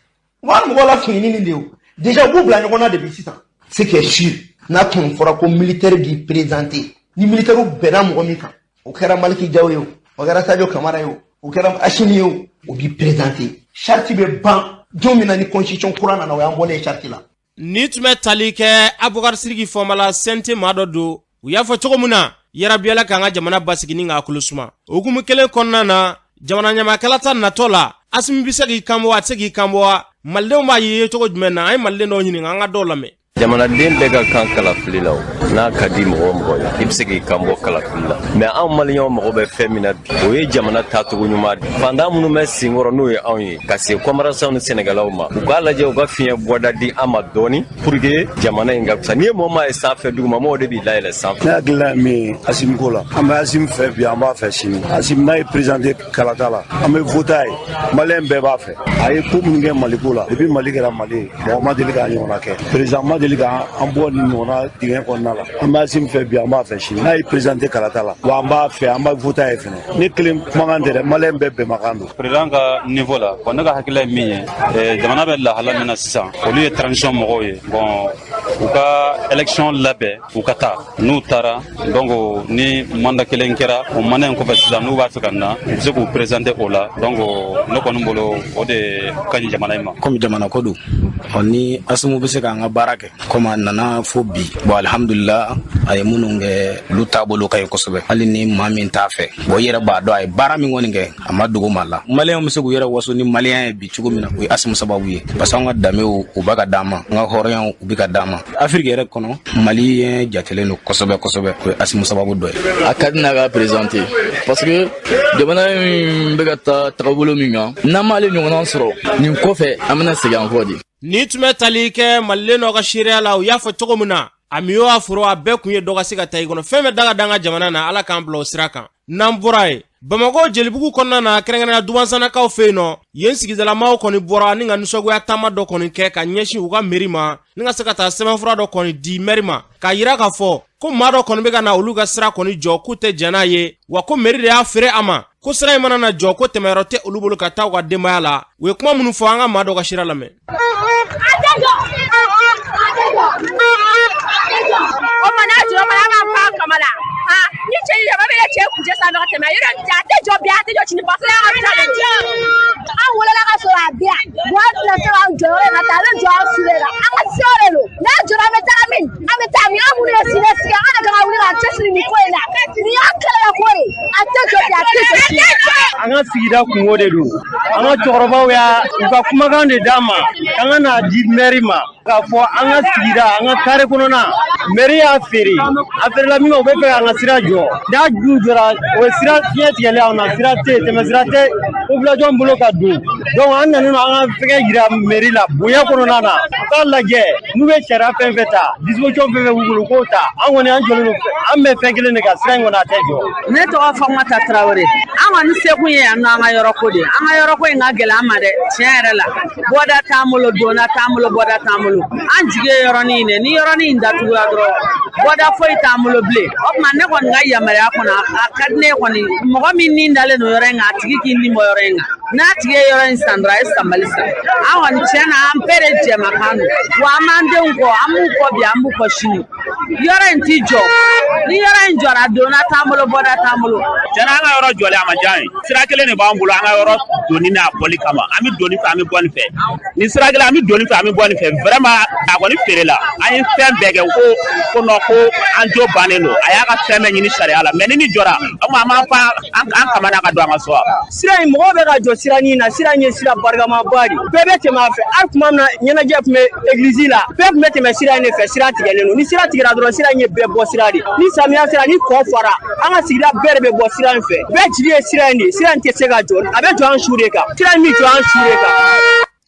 U b'a mɔgɔw la fini nin de ye o. Déjà u b'u bila ɲɔgɔn na depuis sisan. Ce qui est sûr, n'a tun fɔra ko militaire b'i présenter, ni militaire bɛnna mɔgɔ min kan, o kɛra Maliki Jaw ye o, o kɛra Sadio Kamara ye o, o kɛra Asimi ye o, o b'i présenter. Charte bɛ ban don min na ni constitution kura nana, o y'an bɔlen ye charte la. Ni tun bɛ tali kɛ Abubakar Siriki Fɔnba la, CNT maa dɔ don. U y'a fɔ cogo min na, yarabi Ala k'an ka jamana basigi ni k'a kolo suma. O hukumu kelen kɔnɔna na, jamana ɲamakalata natɔ la, Asimi bɛ se k'i kanbɔ, a tɛ se k'i kanbɔ wa? Malidenw b'a ye cogo jumɛn na? An ye maliden dɔw ɲininka, an ka dɔw lamɛn. Jamanaden bɛɛ ka kan kalafili la o, n'a ka di mɔgɔ o mɔgɔ ye, i bɛ se k'i kan bɔ kalafili la. Mais anw maliyɛnw mago bɛ fɛn min na bi, o ye jamana taacogo ɲuman de. Fantan minnu bɛ senkɔrɔ, n'o ye anw ye, ka se kɔmarasanw ni sɛnɛgalaw ma, u k'a lajɛ u ka fiɲɛ bɔda di an ma dɔɔni pour que jamana in ka fisa. N'i ye mɔgɔ maa ye sanfɛ, duguma mɔgɔw de b'i layɛlɛ sanfɛ. Ne hakilina ye min ye Asimi ko la, an bɛ Asimi fɛ bi, an b'a fɛ sini. Asimi n'a ye présenté kalata la, an bɛ voter a ye. Maliyɛn bɛɛ b'a fɛ. A ye ko minnu kɛ Maliko la, depuis Mali kɛra Mali ye, mɔgɔ ma deli k'a ɲɔgɔnna kɛ. Président ma deli k'an bɔ nin ɲɔgɔnna dingɛ kɔnɔna la. An bɛ Asimi fɛ bi, an b'a fɛ sini. N'a ye présenté kalata la, wa an b'a fɛ, an b'a voter a ye fɛnɛ. Ne kelen kumakan tɛ dɛ, maliyɛn bɛɛ bɛnmakan don. Président ka niveau la, bon, ne ka hakilila ye min ye, jamana bɛ lahala min na sisan, olu ye transition mɔgɔw ye. Bon, u ka élection labɛn, u ka taa. N'u taara, donc ni mandat kelen kɛra, o mandat in kɔfɛ sisan, n'u b'a fɛ ka na, u bɛ se k'u présenter o la. Donc ne kɔni bolo, o de ka ɲi jamana in ma. Komi jamana ko don, ɔ ni Asimu bɛ se k'an ka baara kɛ komi a nana fo bi, bon, alihamudulila, a ye minnu kɛ, olu taabolo ka ɲi kosɛbɛ. Hali ni maa min t'a fɛ, bon, i yɛrɛ b'a dɔn a ye baara min kɔni kɛ, a ma dogo maa la. Maliyɛnw bɛ se k'u yɛrɛ waso ni maliyɛn ye bi cogo min na, o ye Asimu sababu ye, parce que an ka danbew, u bɛ ka d'an ma, an ka hɔrɔnyaw, u bɛ ka d'an ma. Afiriki yɛrɛ kɔnɔ, maliyɛn jatelen don kosɛbɛ kosɛbɛ, o ye Asimu sababu dɔ ye. A ka di n'a ka présenter, parce que jamana in bɛ ka taa tagabolo min kan, n'an m'ale ɲɔgɔnna sɔrɔ nin kɔfɛ, an bɛna segin an kɔ de. Ni tun bɛ tali kɛ maliden dɔ ka seereya la, u y'a fɔ cogo min na, a mi o a foro, a bɛɛ kun ye dɔ ka se ka taa i kɔnɔ. Fɛn bɛɛ da ka da an ka jamana na, Ala k'an bila o sira kan. N'an bɔra yen, Bamakɔ Jelibugu kɔnɔna na, kɛrɛnkɛrɛnnenya Dubansannakaw fɛ yen nɔ, yen sigidalamaw kɔni bɔra ni ka nisɔngoya taama dɔ kɔni kɛ ka ɲɛsin u ka meri ma, ni ka se ka taa sɛbɛnfura dɔ kɔni di mɛri ma, k'a yira k'a fɔ ko maa dɔ kɔni bɛ ka na olu ka sira kɔni jɔ, k'u tɛ jɛn n'a ye, wa ko meri de y'a feere a ma, ko sira in mana na jɔ, ko tɛmɛyɔrɔ tɛ olu bolo ka taa u ka denbaya la. U ye kuma minnu fɔ, an ka maa dɔ ka sira lamɛn. O mana jɔ mana b'an fa kama la, ni cɛ yɛrɛ bɛ cɛ kuncɛ sanfɛ ka tɛmɛ yɔrɔ, a tɛ jɔ bi, a tɛ jɔ sini, parce que an ka sira de don. An wolola ka sɔrɔ a bɛ yan, bon, an tɛna se k'an jɔ yɔrɔ in na tan, a bɛ jɔ an su de la. An ka sira de don. N'a jɔra, an bɛ taga min? An bɛ taa min? An minnu ye sini sigi, an de kan ka wuli k'an cɛsiri nin ko in na. Nin y'a kɛlɛ ko de, a tɛ jɔ bi, a tɛ jɔ sini. An ka sigida kungo de don. An ka cɛkɔrɔbaw y'a u ka kumakan de d'an ma k'an ka n'a di mɛri ma, k'a fɔ an ka sigida, an ka kare kɔnɔna, mɛri y'a feere. A feerela min ma, u bɛ fɛ k'an ka sira jɔ. N'a dun jɔra, o ye sira fiɲɛ tigɛlen anw na. Sira tɛ yen, tɛmɛ sira tɛ population bolo ka don. Donc an nana an ka fɛngɛ yira mɛri la bonya kɔnɔna na, u k'a lajɛ n'u bɛ sariya fɛn fɛn ta, disposition fɛn fɛn b'u bolo, u k'o ta. An kɔni, an jɔlen don, an bɛ fɛn kelen de kan, sira in kɔni, a tɛ jɔ. Ne tɔgɔ Famata Tarawele. An kɔni sekun ye yan nɔ, an ka yɔrɔ ko de. An ka yɔrɔ ko in ka gɛlɛn an ma dɛ, tiɲɛ yɛrɛ la. Bɔda t'an bolo, donna t'an bolo, bɔda t'an bolo. An jigi ye yɔrɔnin in de. Ni yɔrɔnin in datugura dɔrɔn, bɔda foyi t'an bolo bilen. O tuma ne kɔni ka yamaruya kɔnɔ, a ka di ne kɔni, mɔgɔ min ni dalen don yɔrɔ in kan, a tigi k'i ni bɔ yɔrɔ in kan. N'a tigi ye yɔrɔ in san dɔrɔn, a ye sanbali san. An kɔni, tiɲɛ na, an bɛɛ de jɛmakan don. Wa an b'an denw kɔ, an b'u kɔ bi, an b'u kɔ sini. Yɔrɔ in ti jɔ. Ni yɔrɔ in jɔra, donna t'an bolo, bɔda t'an bolo. Tiɲɛna, an ka yɔrɔ jɔlen, a ma diya an ye. Sira kelen de b'an bolo an ka yɔrɔ donni n'a bɔli kama. An bɛ donni fɛ, an bɛ bɔ nin fɛ. Ni sira kelen, an bɛ donni fɛ, an bɛ bɔ nin fɛ. Vraiment, a kɔni feerela. An ye fɛn bɛɛ kɛ, ko ko non, ko an jo bannen don. A y'a ka fɛn bɛɛ ɲini sariya la, mais ni nin jɔra, o tuma an b'an fa an kamana ka don an ka so wa. Sira in, mɔgɔw bɛ ka jɔ sira nin na. Sira in ye sira barikamaba de, bɛɛ bɛ tɛmɛ a fɛ. Hali tuma min na ɲɛnajɛ tun bɛ egilizi la, bɛɛ tun bɛ tɛmɛ sira in de fɛ. Sira tigɛlen don. Ni sira tigɛra dɔrɔn, sira in ye bɛɛ bɔ sira de. Ni samiya sera, ni kɔ fara, an ka sigida bɛɛ de bɛ bɔ sira in fɛ. Bɛɛ jigi ye sira in de ye. Sira in tɛ se ka jɔ, a bɛ jɔ an su de kan. Sira in bɛ jɔ an su de kan.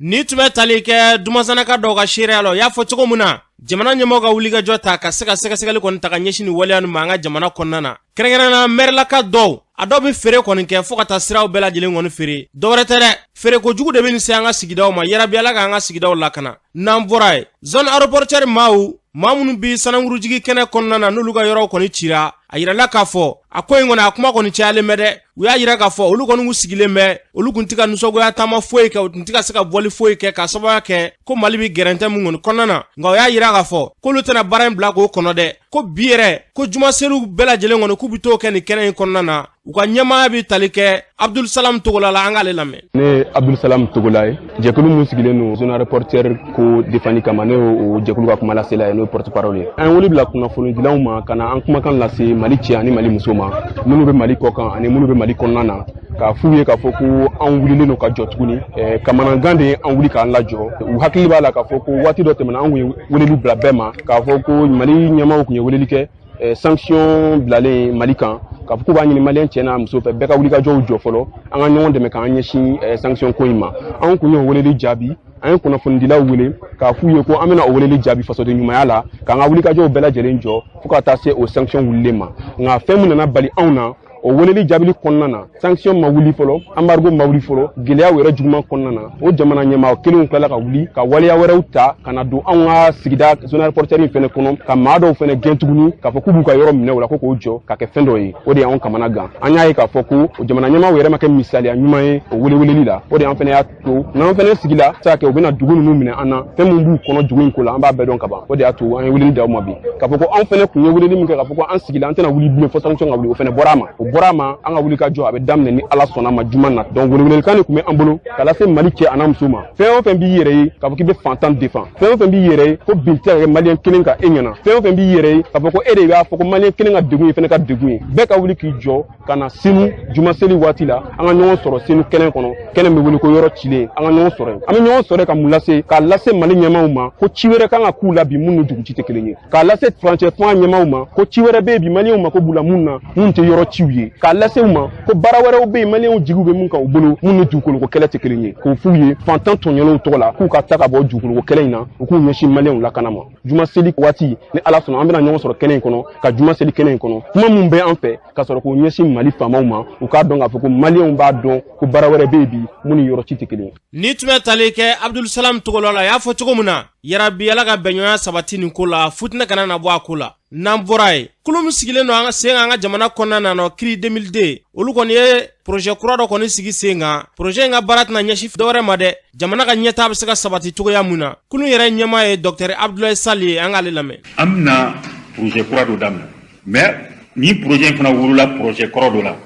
Ni tun bɛ tali kɛ Dumansannaka dɔw ka seereya la, u y'a fɔ cogo min na, jamana ɲɛmɔgɔ ka wulikajɔ ta ka se ka sɛgɛsɛgɛli kɔni ta ka ɲɛsin nin waleya nin ma an ka jamana kɔnɔna na, kɛrɛnkɛrɛnnenya mɛrilaka dɔw. A dɔw bɛ feere kɔni kɛ fo ka taa siraw bɛɛ lajɛlen kɔni feere. Dɔwɛrɛ tɛ dɛ, feere kojugu de bɛ nin se an ka sigidaw ma. Yarabi Ala k'an ka sigidaw lakana. N'an bɔra yen, zone aéroportuaire maaw, maa minnu bi sanangurujigi kɛnɛ kɔnɔna na, n'olu ka yɔrɔw kɔni cira, a yirala k'a fɔ a ko in kɔni, a kuma kɔni cayalen bɛ dɛ. U y'a yira k'a fɔ olu kɔni kun sigilen bɛ, olu kun tɛ ka nisɔngoya taama foyi kɛ, u tun tɛ ka se ka bɔli foyi kɛ, k'a sababuya kɛ ko Mali bɛ gɛrɛntɛ mun kɔni kɔnɔna na. Nka u y'a yira k'a fɔ k'olu tɛna baara in bila k'o kɔnɔ dɛ, ko bi yɛrɛ ko jumaseliw bɛɛ lajɛlen kɔni k'u bɛ t'o kɛ nin kɛnɛ in kɔnɔna na. U ka ɲɛmaaya bɛ tali kɛ Abdul Salam Togola la, an k'ale lamɛn. Ne ye Abdul Salam Togola ye, jɛkulu min sigilen don zone aéroportuaire ko defani kama, ne y'o jɛkulu ka kumalasela ye, n'o ye porte parole ye. An ye wele bila kunnafonidilaw ma ka na an kumakan lase Mali cɛ ani Mali muso ma, minnu bɛ Mali kɔ kan ani minnu bɛ Mali kɔnɔna na, k'a f'u ye k'a fɔ ko an wulilen don ka jɔ tuguni. Kamanagan de ye an wuli k'an lajɔ. U hakili b'a la k'a fɔ ko waati dɔ tɛmɛna, an kun ye weleli bila bɛɛ ma k'a fɔ ko Mali ɲɛmaaw kun ye weleli kɛ, sanction bilalen Mali kan, k'a fɔ k'u b'a ɲini maliyɛn cɛ n'a muso fɛ, bɛɛ ka wulikajɔw jɔ fɔlɔ, an ka ɲɔgɔn dɛmɛ k'an ɲɛsin sanction ko in ma. An kun y'o weleli jaabi. An ye kunnafonidilaw wele k'a f'u ye ko an bɛna o weleli jaabi fasoden ɲumanya la, k'an ka wulikajɔw bɛɛ lajɛlen jɔ fo ka taa se o sanction wulilen ma. Nka fɛn min nana bali anw na o weleli jaabili kɔnɔna na, sanction ma wuli fɔlɔ, embargo ma wuli fɔlɔ, gɛlɛyaw yɛrɛ juguman kɔnɔna na, o jamana ɲɛmaa kelenw tilala ka wuli ka waleya wɛrɛw ta ka na don anw ka sigida zone aéroportuaire in fɛnɛ kɔnɔ, ka maa dɔw fɛnɛ gɛn tuguni k'a fɔ k'u b'u ka yɔrɔ minɛ u la, ko k'o jɔ ka kɛ fɛn dɔ ye. O de y'anw kamana gan. An y'a ye k'a fɔ ko o jamana ɲɛmaaw yɛrɛ ma kɛ misaliya ɲuman ye o weleweleli la. O de y'an fɛnɛ y'a to n'an fɛnɛ sigila se ka kɛ, u bɛna dugu ninnu minɛ an na. Fɛn min b'u kɔnɔ dugu in ko la, an b'a bɛɛ dɔn ka ban. O de y'a to an ye weleli d'aw ma bi, k'a fɔ ko anw fɛnɛ kun ye weleli min kɛ, k'a fɔ ko an sigila, an tɛna wuli bilen fo sanction ka wuli, o fɛnɛ bɔra a ma, o bɔra a ma. An ka wuli ka jɔ, a bɛ daminɛ ni Ala sɔnna ma juma na. Donc welewelekan de tun bɛ an bolo ka lase Mali cɛ a n'a muso ma. Fɛn o fɛn b'i yɛrɛ ye k'a fɔ k'i bɛ fantan defan, fɛn o fɛn b'i yɛrɛ ye ko bin tɛ ka kɛ maliyɛn kelen kan e ɲɛna, fɛn o fɛn b'i yɛrɛ ye k'a fɔ ko e de b'a fɔ ko maliyɛn kelen ka degun ye fɛnɛ ka degun ye, bɛɛ ka wuli k'i jɔ ka na sini juma seli waati la, an ka ɲɔgɔn sɔrɔ sini kɛnɛ kɔnɔ, kɛnɛ bɛ wele ko yɔrɔ cilen. An ka ɲɔgɔn sɔrɔ yen. An bɛ ɲɔgɔn sɔrɔ ka mun lase? K'a lase Mali ɲɛmaaw ma ko ci wɛrɛ kan ka k'u la bi mun ni dugu ci tɛ kelen ye, k'a lase furancɛ fanga ɲɛmaaw ma ko ci wɛrɛ bɛ yen bi maliyɛnw mako b'u la mun na, mun tɛ yɔrɔ ciw ye, k'a lase u ma ko baara wɛrɛw bɛ yen maliyɛnw jigiw bɛ mun kan u bolo, mun ni dugukoloko kɛlɛ tɛ kelen ye, k'o f'u ye fantan tɔɲɔlenw tɔgɔ la, k'u ka ta ka bɔ dugukoloko kɛlɛ in na, u k'u ɲɛsin maliyɛnw lakana ma. Juma seli waati, ni Ala sɔnna, an bɛna ɲɔgɔn sɔrɔ kɛnɛ in kɔnɔ ka juma seli kɛnɛ in kɔnɔ. Kuma mun bɛ an fɛ ka sɔrɔ k'o ɲɛsin Mali faamaw ma, u k'a dɔn k'a fɔ ko maliyɛnw b'a dɔn ko baara wɛrɛ bɛ yen bi mun ni yɔrɔ ci tɛ kelen ye. Ni tun bɛ tali kɛ Abdul Salam Togola la, a y'a fɔ cogo min na, yarabi Ala ka bɛnɲɔgɔnya sabati nin ko la, futinɛ kana na bɔ a ko la. N'an bɔra yen, kulu min sigilen don an ka sen kan an ka jamana kɔnɔna na nɔ, CRI 2002, olu kɔni ye projet kura dɔ kɔni sigi sen kan. Projet in ka baara tɛna ɲɛsin dɔwɛrɛ ma dɛ, jamana ka ɲɛtaa bɛ se ka sabati cogoya mun na. Kulu yɛrɛ ɲɛmaa ye docteur Abdoulaye Sall ye, an k'ale lamɛn. An bɛna projet kura dɔ daminɛ, mais ni projet in fana wolola projet kɔrɔ dɔ la,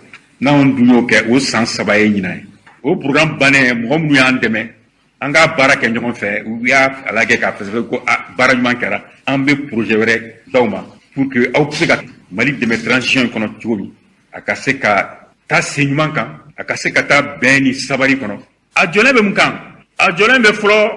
n'anw dun y'o kɛ o san 3 ye ɲinan ye. O programme bannen, mɔgɔ minnu y'an dɛmɛ an ka baara kɛ ɲɔgɔn fɛ, u y'a lajɛ k'a fɛsɛfɛ ko baara ɲuman kɛra, an bɛ projet wɛrɛ d'aw ma pour que aw bɛ se ka Mali dɛmɛ transition in kɔnɔ cogo min, a ka se ka taa sen ɲuman kan, a ka se ka taa bɛn ni sabari kɔnɔ. A jɔlen bɛ mun kan? A jɔlen bɛ fɔlɔ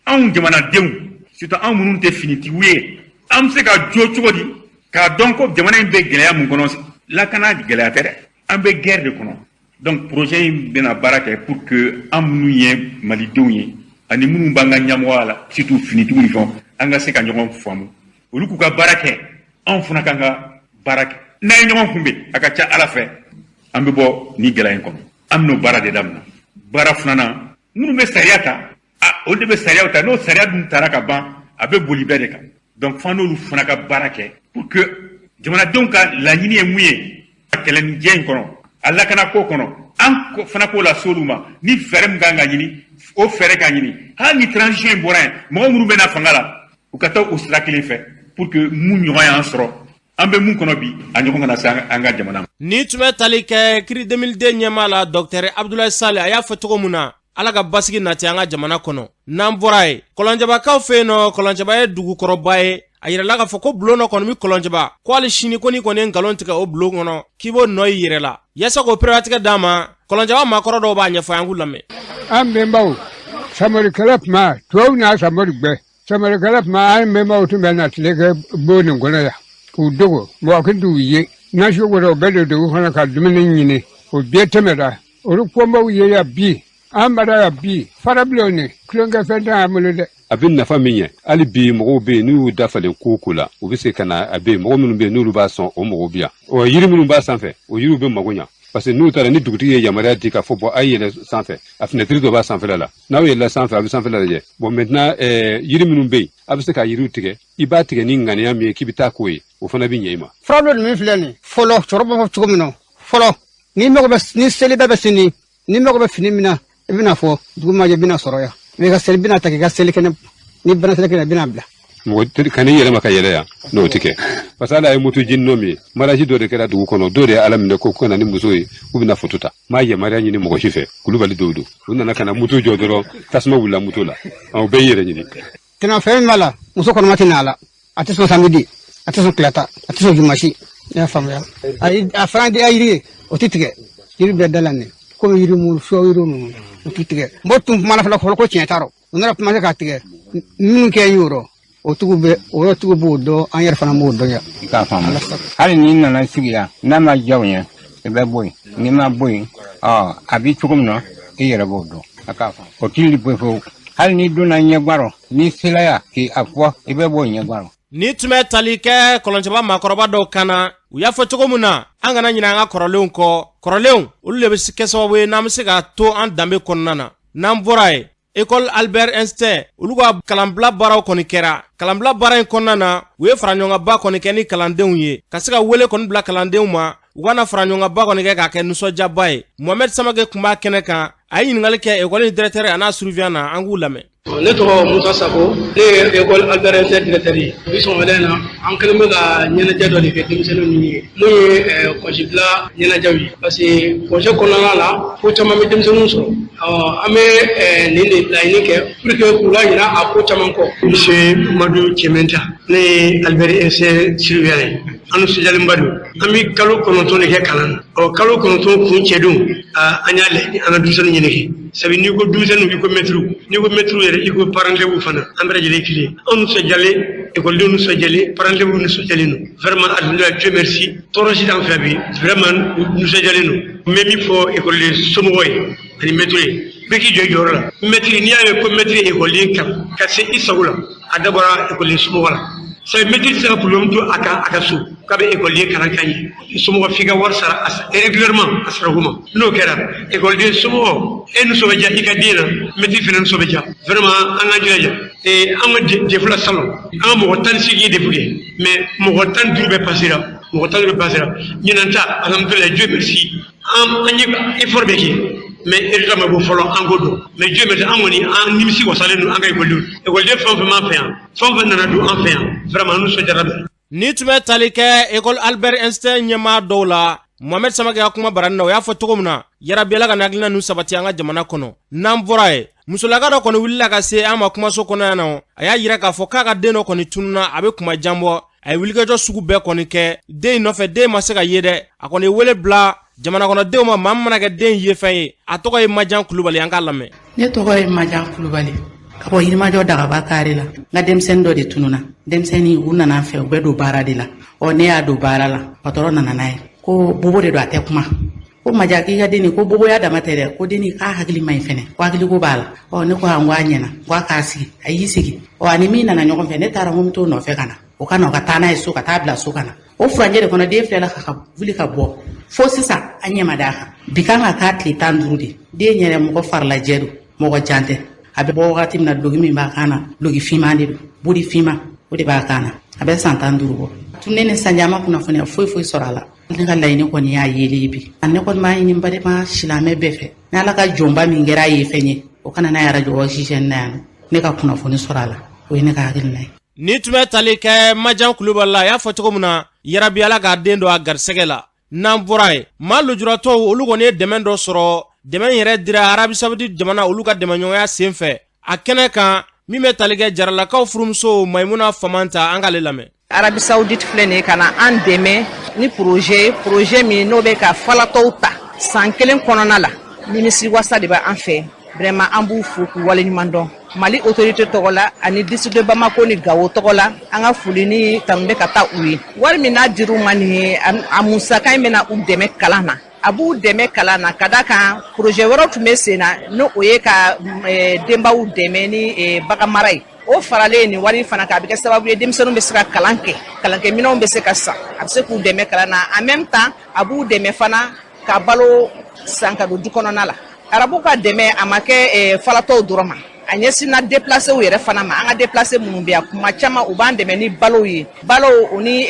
anw jamanadenw, surtout anw minnu tɛ finitigiw ye, an bɛ se ka jo cogo di k'a dɔn ko jamana in bɛ gɛlɛya mun kɔnɔ? Lakana gɛlɛya tɛ dɛ, an bɛ guerre de kɔnɔ. Donc projet in bɛna baara kɛ pour que an minnu ye malidenw ye ani minnu b'an ka ɲɛmɔgɔya la, surtout finitigiw ni fɛnw, an ka se ka ɲɔgɔn faamu, olu k'u ka baara kɛ, anw fana k'an ka baara kɛ. N'an ye ɲɔgɔn kunbɛn, a ka ca Ala fɛ, an bɛ bɔ nin gɛlɛya in kɔnɔ. An bɛn'o baara de daminɛ. Baara filanan, minnu bɛ sariya ta, a olu de bɛ sariyaw ta. N'o sariya dun tara ka ban, a bɛ boli bɛɛ de kan. Donc f'an n'olu fana ka baara kɛ pour que jamanadenw ka laɲini ye mun ye kɛlɛ ni jɛ in kɔnɔ, a lakanako kɔnɔ, an fana k'o lase olu ma. Ni fɛɛrɛ min kan ka ɲini, o fɛɛrɛ ka ɲini. Hali ni transition in bɔra yen, mɔgɔ minnu bɛ na fanga la, u ka taa o sira kelen fɛ pour que mun ɲɔgɔn y'an sɔrɔ, an bɛ mun kɔnɔ bi, a ɲɔgɔn kana se an ka jamana ma. Ni tun bɛ tali kɛ CRI 2002 ɲɛmaa la, docteur Abdoulaye Sall, a y'a fɔ cogo min na, Ala ka basigi nati an ka jamana kɔnɔ. N'an bɔra yen, Kɔlɔnjɛbakaw fɛ yen nɔ, Kɔlɔnjɛba ye dugukɔrɔba ye. A yirala k'a fɔ ko bulon dɔ kɔni bɛ Kɔlɔnjɛba, ko hali sini ko n'i kɔni ye nkalon tigɛ o bulon kɔnɔ, k'i b'o nɔ i yɛrɛ la. Yaasa k'o perewatigɛ d'an ma, Kɔlɔnjɛba maakɔrɔ dɔw b'a ɲɛfɔ, an k'u lamɛn. An bɛnbaw, samorikɛla tuma, tubabu n'a samori gbɛ, samorikɛla tuma, an bɛnbaw tun bɛ na tile kɛ bon nin kɔnɔ yan k'u dogo, mɔgɔ kun t'u ye. Nasi wɛrɛ, u bɛ don dugu kɔnɔ ka dumuni ɲini. O bɛɛ tɛmɛra, olu kɔnbaw ye yan bi, an bara yan bi, farabilenw ni tulonkɛfɛn t'an bolo dɛ. A bɛ nafa min ɲɛ, hali bi mɔgɔw bɛ yen, n'u y'u da falen ko o ko la, u bɛ se ka na. A bɛ yen, mɔgɔ minnu bɛ yen, n'olu b'a sɔn, o mɔgɔw bɛ yan. Ɔ, yiri minnu b'a sanfɛ, o yiriw bɛ mago ɲa. Parce que n'u taara ni dugutigi ye yamaruya di k'a fɔ bon, a ye yɛlɛ sanfɛ, a fenêtre dɔ b'a sanfɛla la, n'aw yɛlɛla sanfɛ, a bɛ sanfɛla lajɛ. Bon, maintenant yiri minnu bɛ yen, a bɛ se ka yiriw tigɛ. I b'a tigɛ ni ŋaniya min ye k'i bɛ taa k'o ye, o fana bɛ ɲɛ i ma. Furabulu min filɛ nin, fɔlɔ cɛkɔrɔba b'a fɔ cogo min na, fɔlɔ n'i mago bɛ ni seliba bɛ sini, n'i mago bɛ fini min na, i bɛna fɔ dugu ma jɛ, i bɛna sɔrɔ yan, i bɛ ka seli, bɛna ta k'i ka seli kɛnɛ ni bana seli kɛnɛ, i bɛna bila. Mɔgɔ ka n'i yɛlɛma ka yɛlɛ yan, n'o tɛ kɛ, parce que ala ye moto jeni nɔ min ye, mariage dɔ de kɛra dugu kɔnɔ, dɔw de ye ala minɛ ko ka na ni muso ye, k'u bɛna foto ta. M'a yamaruya ɲini mɔgɔ si fɛ. Kulubali dɔw don, u nana ka na moto jɔ dɔrɔn, tasuma wulila moto la, o bɛɛ y'i yɛrɛ ɲini. Tɛnɛ fɛn min b'a la, muso kɔnɔma tɛ na a la, a tɛ sɔn samedi, a tɛ sɔn tilata, a tɛ sɔn jumasi. I y'a faamuya? A fana di a yiri ye, o tɛ tigɛ, yiri bɛɛ da la nin komi yiri mun sɔ yiri ninnu, o tɛ tigɛ. N tun kumana fɔlɔ fɔlɔ ko tiɲɛ t'a rɔ, u nana kuma k'a tigɛ minnu kɛ y'o rɔ, o tigiw bɛ o yɔrɔ tigiw b'o dɔn, an yɛrɛ fana b'o dɔn yan. I k'a faamu, hali n'i nana sigi yan, n'a ma diya u ye, i bɛ bɔ yen. N'i ma bɔ yen, ɔ a bɛ cogo min na, i yɛrɛ b'o dɔn. A k'a faamu, o t'i bɔ fewu. Hali n'i donna ɲɛgwan rɔ, n'i sela yan k'i a fɔ, i bɛ bɔ ɲɛgwan rɔ. Ni tun bɛ tali kɛ kɔlɔncɛba maakɔrɔba dɔw kan na, u y'a fɔ cogo min na, an kana ɲinɛ an ka kɔrɔlenw kɔ. Kɔrɔlenw, olu de bɛ kɛ sababu ye n'an bɛ se ka to an danbe kɔnɔna na. N'an bɔra yen, École Albert Einstein, olu ka kalanbila baaraw kɔni kɛra. Kalanbila baara in kɔnɔna na, u ye faraɲɔgɔnba kɔni kɛ ni kalandenw ye, ka se ka wele kɔni bila kalandenw ma, u kana faraɲɔgɔnba kɔni kɛ k'a kɛ nisɔndiyaba ye. Mohamed Samake tun b'a kɛnɛ kan, a ye ɲininkali kɛ école directeur a n'a surveillant na, an k'u lamɛn. Ne tɔgɔ Musa Sako, ne ye école Albert Einstein directeur ye. Bi sɔgɔmada in na, an kɛlen bɛ ka ɲɛnajɛ dɔ de kɛ denmisɛnninw ye, mun ye kɔsibila ɲɛnajɛw ye, parce que congé kɔnɔna la, ko caman bɛ denmisɛnninw sɔrɔ. An bɛ nin de laɲini kɛ pour que k'u laɲina a ko caman kɔ. Monsieur Madu Cɛmɛnta, ne ye Albert Einstein surveillant ye. An nisɔndiyalenba don. An bɛ kalo 9 de kɛ kalan na. Ɔ, kalo 9 kun cɛ don, an y'a laɲini an ka denmisɛnninw ɲɛnajɛ, sabu n'i ko denmisɛnninw, i ko mɛtiriw, n'i ko mɛtiriw yɛrɛ, i ko parents d'élèves fana, an bɛɛ lajɛlen kelen. Anw nisɔndiyalen, ekɔlidenw nisɔndiyalen, parents d'élèves nisɔndiyalen don. Vraiment, alhamdulilah, Dieu merci, tɔɔrɔ si t'an fɛ bi. Vraiment, nisɔndiyalen don. N bɛ min fɔ ekɔliden somɔgɔw ye ani mɛtiriw ye, bɛɛ k'i jɔ i jɔyɔrɔ la. Mɛtiri, n'i y'a ye ko mɛtiri ye ekɔliden kalan ka se i sago la, a dabɔra ekɔliden somɔgɔ la, sabu mɛtiri tɛ se ka problème to a kan a ka so k'a bɛ ekɔliden kalan ka ɲɛ. Somɔgɔ, f'i ka wari sara régulièrement a sarako ma. N'o kɛra, ekɔliden somɔgɔ, e nisɔn bɛ diya i ka den na, mɛtiri fana nisɔn bɛ diya. Vraiment, an k'an jilaja. An ka DEF la salon, an ka mɔgɔ 18 DEF kɛ, mais mɔgɔ 15 bɛɛ pasera, mɔgɔ 15 bɛɛ pasera. Ɲinan ta, alhamdulilayi, Dieu merci, an ye effort bɛɛ kɛ, mais résultat ma bɔ fɔlɔ, an k'o dɔn. Mais Dieu merci, an kɔni an nimisi wasalen don. An ka ekɔlidenw, ekɔliden fɛn o fɛn b'an fɛ yan, fɛn o fɛn nana don an fɛ yan, vraiment, an nisɔndiyara bɛɛ. Ni tun bɛ tali kɛ école Albert Einstein ɲɛmaa dɔw la, Mohamed Samake ka kuma barani na, o y'a fɔ cogo min na, yarabi Ala ka nin hakilina ninnu sabati an ka jamana kɔnɔ. N'an bɔra yen, musolaka dɔ kɔni wulila ka se an ma kumaso kɔnɔ yan nɔ. A y'a yira k'a fɔ k'a ka den dɔ kɔni tununna, a bɛ kuma jan bɔ. A ye wulikajɔ sugu bɛɛ kɔni kɛ den in nɔfɛ, den ma se ka ye dɛ. A kɔni ye wele bila jamana kɔnɔdenw ma, maa min mana kɛ den ye fɛn ye. A tɔgɔ ye Majan Kulubali, an k'a lamɛn. Ne tɔgɔ ye Majan Kulubali, ka bɔ Yirimajɔ Dagaba kare la. N ka denmisɛnnin dɔ de tununa. Denmisɛnnin, u nana fɛ, u bɛ don baara de la. Ɔ, ne y'a don baara la, patɔrɔn nana n'a ye ko bobo de don, a tɛ kuma. Ko Maja, k'i ka denni ko boboya dama tɛ dɛ, ko denni k'a hakili man ɲi fɛnɛ, ko hakiliko b'a la. Ɔ, ne ko a, n ko a ɲɛna, n ko a k'a sigi. A y'i sigi. Ɔ, ani min nana ɲɔgɔn fɛ, ne taara n ko n bɛ t'o nɔfɛ ka na, o ka na, o ka taa n'a ye so, ka taa bila so ka na. O furancɛ de kɔnɔ, den filɛla ka wuli ka bɔ fo sisan, an ɲɛ ma d'a kan. Bi kan ka k'a tile 15 de. Den yɛrɛ mɔgɔ farilajɛ don, mɔgɔ jan tɛ. A bɛ bɔ wagati min na, duloki min b'a kan na, duloki finman de don, body finman, o de b'a kan na. A bɛ san 15 bɔ. Tun ne ni sanjan ma kunnafoniya foyi foyi sɔrɔ a la. Ne ka laɲini kɔni y'a yeli ye bi. Ne kɔni b'a ɲini balima silamɛ bɛɛ fɛ, ni Ala ka jɔnba min kɛra a ye fɛn ye, o kana n'a yɛrɛ jɔ oxygène na yan, ne ka kunnafoni sɔrɔ a la. O ye ne ka hakilina ye. Ni tun bɛ tali kɛ Majan Kulubali la, a y'a fɔ cogo min na, yarabi Ala k'a den don a garisɛgɛ la. N'an bɔra yen, maa lujuratɔw, olu kɔni ye dɛmɛ dɔ sɔrɔ. Dɛmɛ yɛrɛ dira Arabi Saoudite jamana, olu ka dɛmɛɲɔgɔnya sen fɛ. A kɛnɛ kan, min bɛ tali kɛ Jaralakaw furumuso Maimuna Famanta, an k'ale lamɛn. Arabi Saoudite filɛ nin ye ka na an dɛmɛ ni projet, projet min n'o bɛ ka falatɔw ta san kelen kɔnɔna la. Nimisi wasa de bɛ an fɛ. Vraiment, an b'u fo k'u waleɲuman dɔn Mali autorité tɔgɔ la ani district de Bamako ni Gawo tɔgɔ la. An ka foli ni tanu bɛ ka taa u ye. Wari min n'a dir'u ma nin ye, a musaka in bɛna u dɛmɛ kalan na, a b'u dɛmɛ kalan na, ka da kan projet wɛrɛw tun bɛ sen na, n'o o ye ka denbaw dɛmɛ ni bagan mara ye. O faralen nin wari fana kan, a bɛ kɛ sababu ye denmisɛnninw bɛ se ka kalan kɛ, kalankɛminɛnw bɛ se ka san, a bɛ se k'u dɛmɛ kalan na. En même temps, a b'u dɛmɛ fana. Ka balo san ka don du kɔnɔna la. Arabu ka dɛmɛ, a ma kɛ falatɔw dɔrɔn ma, a ɲɛsinna déplacéw yɛrɛ fana ma. An ka déplacé minnu bɛ yan, kuma caman u b'an dɛmɛ ni balow ye, balow u ni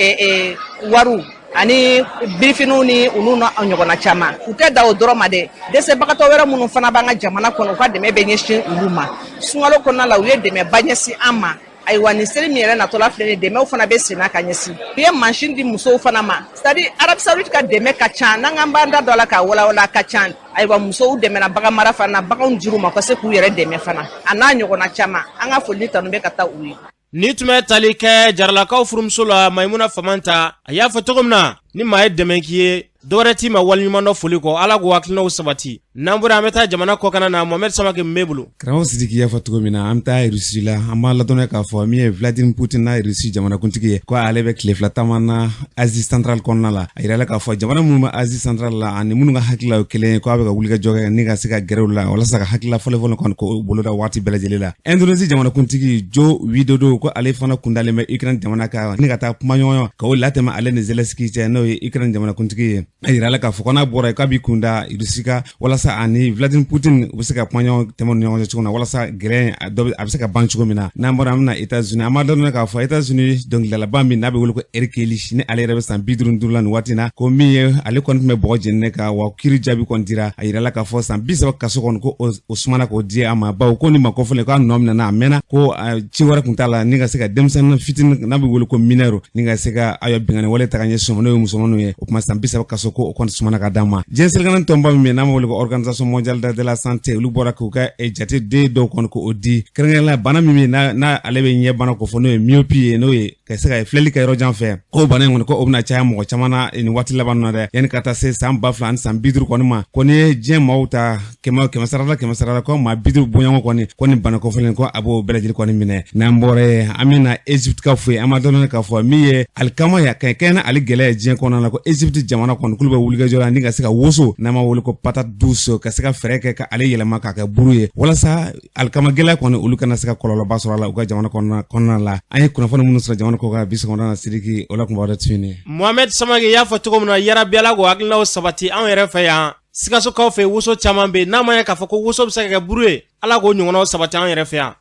wariw ani birifiniw ni olu n'a ɲɔgɔnna caman. U tɛ da o dɔrɔn ma dɛ, dɛsɛbagatɔ wɛrɛ minnu fana b'an ka jamana kɔnɔ, u ka dɛmɛ bɛ ɲɛsin olu ma. Sunkalo kɔnɔna la, u ye dɛmɛba ɲɛsin an ma. Ayiwa, nin seli min yɛrɛ natɔla filɛ nin, dɛmɛw fana bɛ senna ka ɲɛsin. U ye mansin di musow fana ma. C'est à dire, Arabie Saoudite ka dɛmɛ ka ca, n'an k'an b'an da dɔ la k'a walawala, a ka ca. Ayiwa, musow dɛmɛna bagan mara fana na, baganw dir'u ma ka se k'u yɛrɛ dɛmɛ fana, a n'a ɲɔgɔnna caman. An ka foli ni tanu bɛ ka taa u ye. Ni tun bɛ tali kɛ Jaralakaw furumuso la, Mayimuna Famanta, a y'a fɔ cogo min na, ni maa ye dɛmɛ k'i ye, dɔwɛrɛ t'i ma waleɲuman dɔ foli kɔ. Ala k'o hakilinaw sabati. N'an bɔra, an bɛ taa jamana kɔkana na. Mohamɛd Samake b'e bolo. Karamɔgɔ Sidiki y'a fɔ cogo min na, an bɛ taa Russie la. An b'a ladɔnniya k'a fɔ min ye Vladimir Putin n'a ye Russie jamanakuntigi ye, ko ale bɛ tile 2 taama na Asie centrale kɔnɔna la. A yirala k'a fɔ jamana minnu bɛ Asie centrale la ani minnu ka hakililaw ye kelen ye, ko a bɛ ka wulikajɔ kɛ ni ka se ka gɛrɛ u la walasa ka hakilila fɔlen fɔlen kɔni k'o boloda waati bɛɛ lajɛlen la. Indonésie jamanakuntigi Joko Widodo, ko ale fana kundalen bɛ Ukraine jamana kan ni ka taa kumaɲɔgɔnya ka o latɛmɛ ale ni Zelensky cɛ, n'o ye Ukraine jamanakuntigi ye. A yirala k'a fɔ ko n'a bɔra yen, k'a b'i kunda Russie kan walasa ani Vladimir Putin u bɛ se ka kumaɲɔgɔn tɛmɛ ni ɲɔgɔn cɛ cogo min na, walasa gɛlɛya in dɔ a bɛ se ka ban cogo min na. N'an bɔra, an bɛna États-Unis. An b'a dɔn k'a fɔ États-Unis dɔnkilidalaba min n'a bɛ wele ko R. Kelly, ni ale yɛrɛ bɛ san 55 la nin waati in na, ko min ye ale kɔni tun bɛ bɔgɔ jeninen kan wa, kiri jaabi kɔni dira. A yirala k'a fɔ san 30 kaso kɔni, ko o sumana k'o di a ma, bawo ko ni ma kɔfɔlen k'a nɔ minɛ a mɛnna, ko ci wɛrɛ tun t'a la ni ka se ka denmisɛnnin fitinin n'a bɛ wele ko mineur ni ka se ka ayiwa binkanni wale ta ka ɲɛsin ma, n'o ye musomaninw ye. O tuma san 30 kaso, ko o kɔni sumana ka d'a ma. Diɲɛ selekɛnɛ tɔnba min n'a bɛ wele ko Organisation mondiale de la santé, olu bɔra k'u ka jate den dɔw kɔni k'o di, kɛrɛnkɛrɛnnenya bana min bɛ n'a ale bɛ ɲɛ bana ko fɔ, n'o ye myopie ye, n'o ye ka se ka filɛli kɛ yɔrɔ jan fɛ, ko bana in kɔni ko o bɛna caya mɔgɔ caman na nin waati laban na dɛ, yanni ka taa se san 2000 ani san 50 kɔni ma. Ko n'i ye diɲɛ maaw ta kɛmɛ kɛmɛ sarada kɛmɛ sarada, ko maa 50 bɔɲɔgɔn kɔni, ko nin bana kɔfɛlen ko a b'o bɛɛ lajɛlen kɔni minɛ. N'an bɔra yen, an bɛna Egypte ka fo yen. An b'a dɔn k'a fɔ min ye alikama ya ka kɛɲɛ ale gɛlɛya diɲɛ kɔnɔna na, ko Egypte jamana kɔni k'olu bɛ wulikajɔ la ni ka se ka woso n'an b'a wele ko patate douce, ka se ka fɛɛrɛ kɛ ka ale yɛlɛma k'a kɛ buru ye, walasa alikama gɛlɛya kɔni olu kana se ka kɔlɔlɔba sɔrɔ a la u ka jamana kɔnɔna la. An ye kunnafoni minnu sɔrɔ jamana kɔ kan bi sɔgɔmada na, Sidiki, o la kun b'a tun ye. Mohamed Samake y'a fɔ cogo min na, yarabi Ala k'o hakilinaw sabati anw yɛrɛ fɛ yan. Sikasokaw fɛ, woso caman bɛ yen. N'a ma ye k'a fɔ ko woso bɛ se ka kɛ buru ye, Ala k'o ɲɔgɔnnaw sabati an yɛrɛ fɛ yan.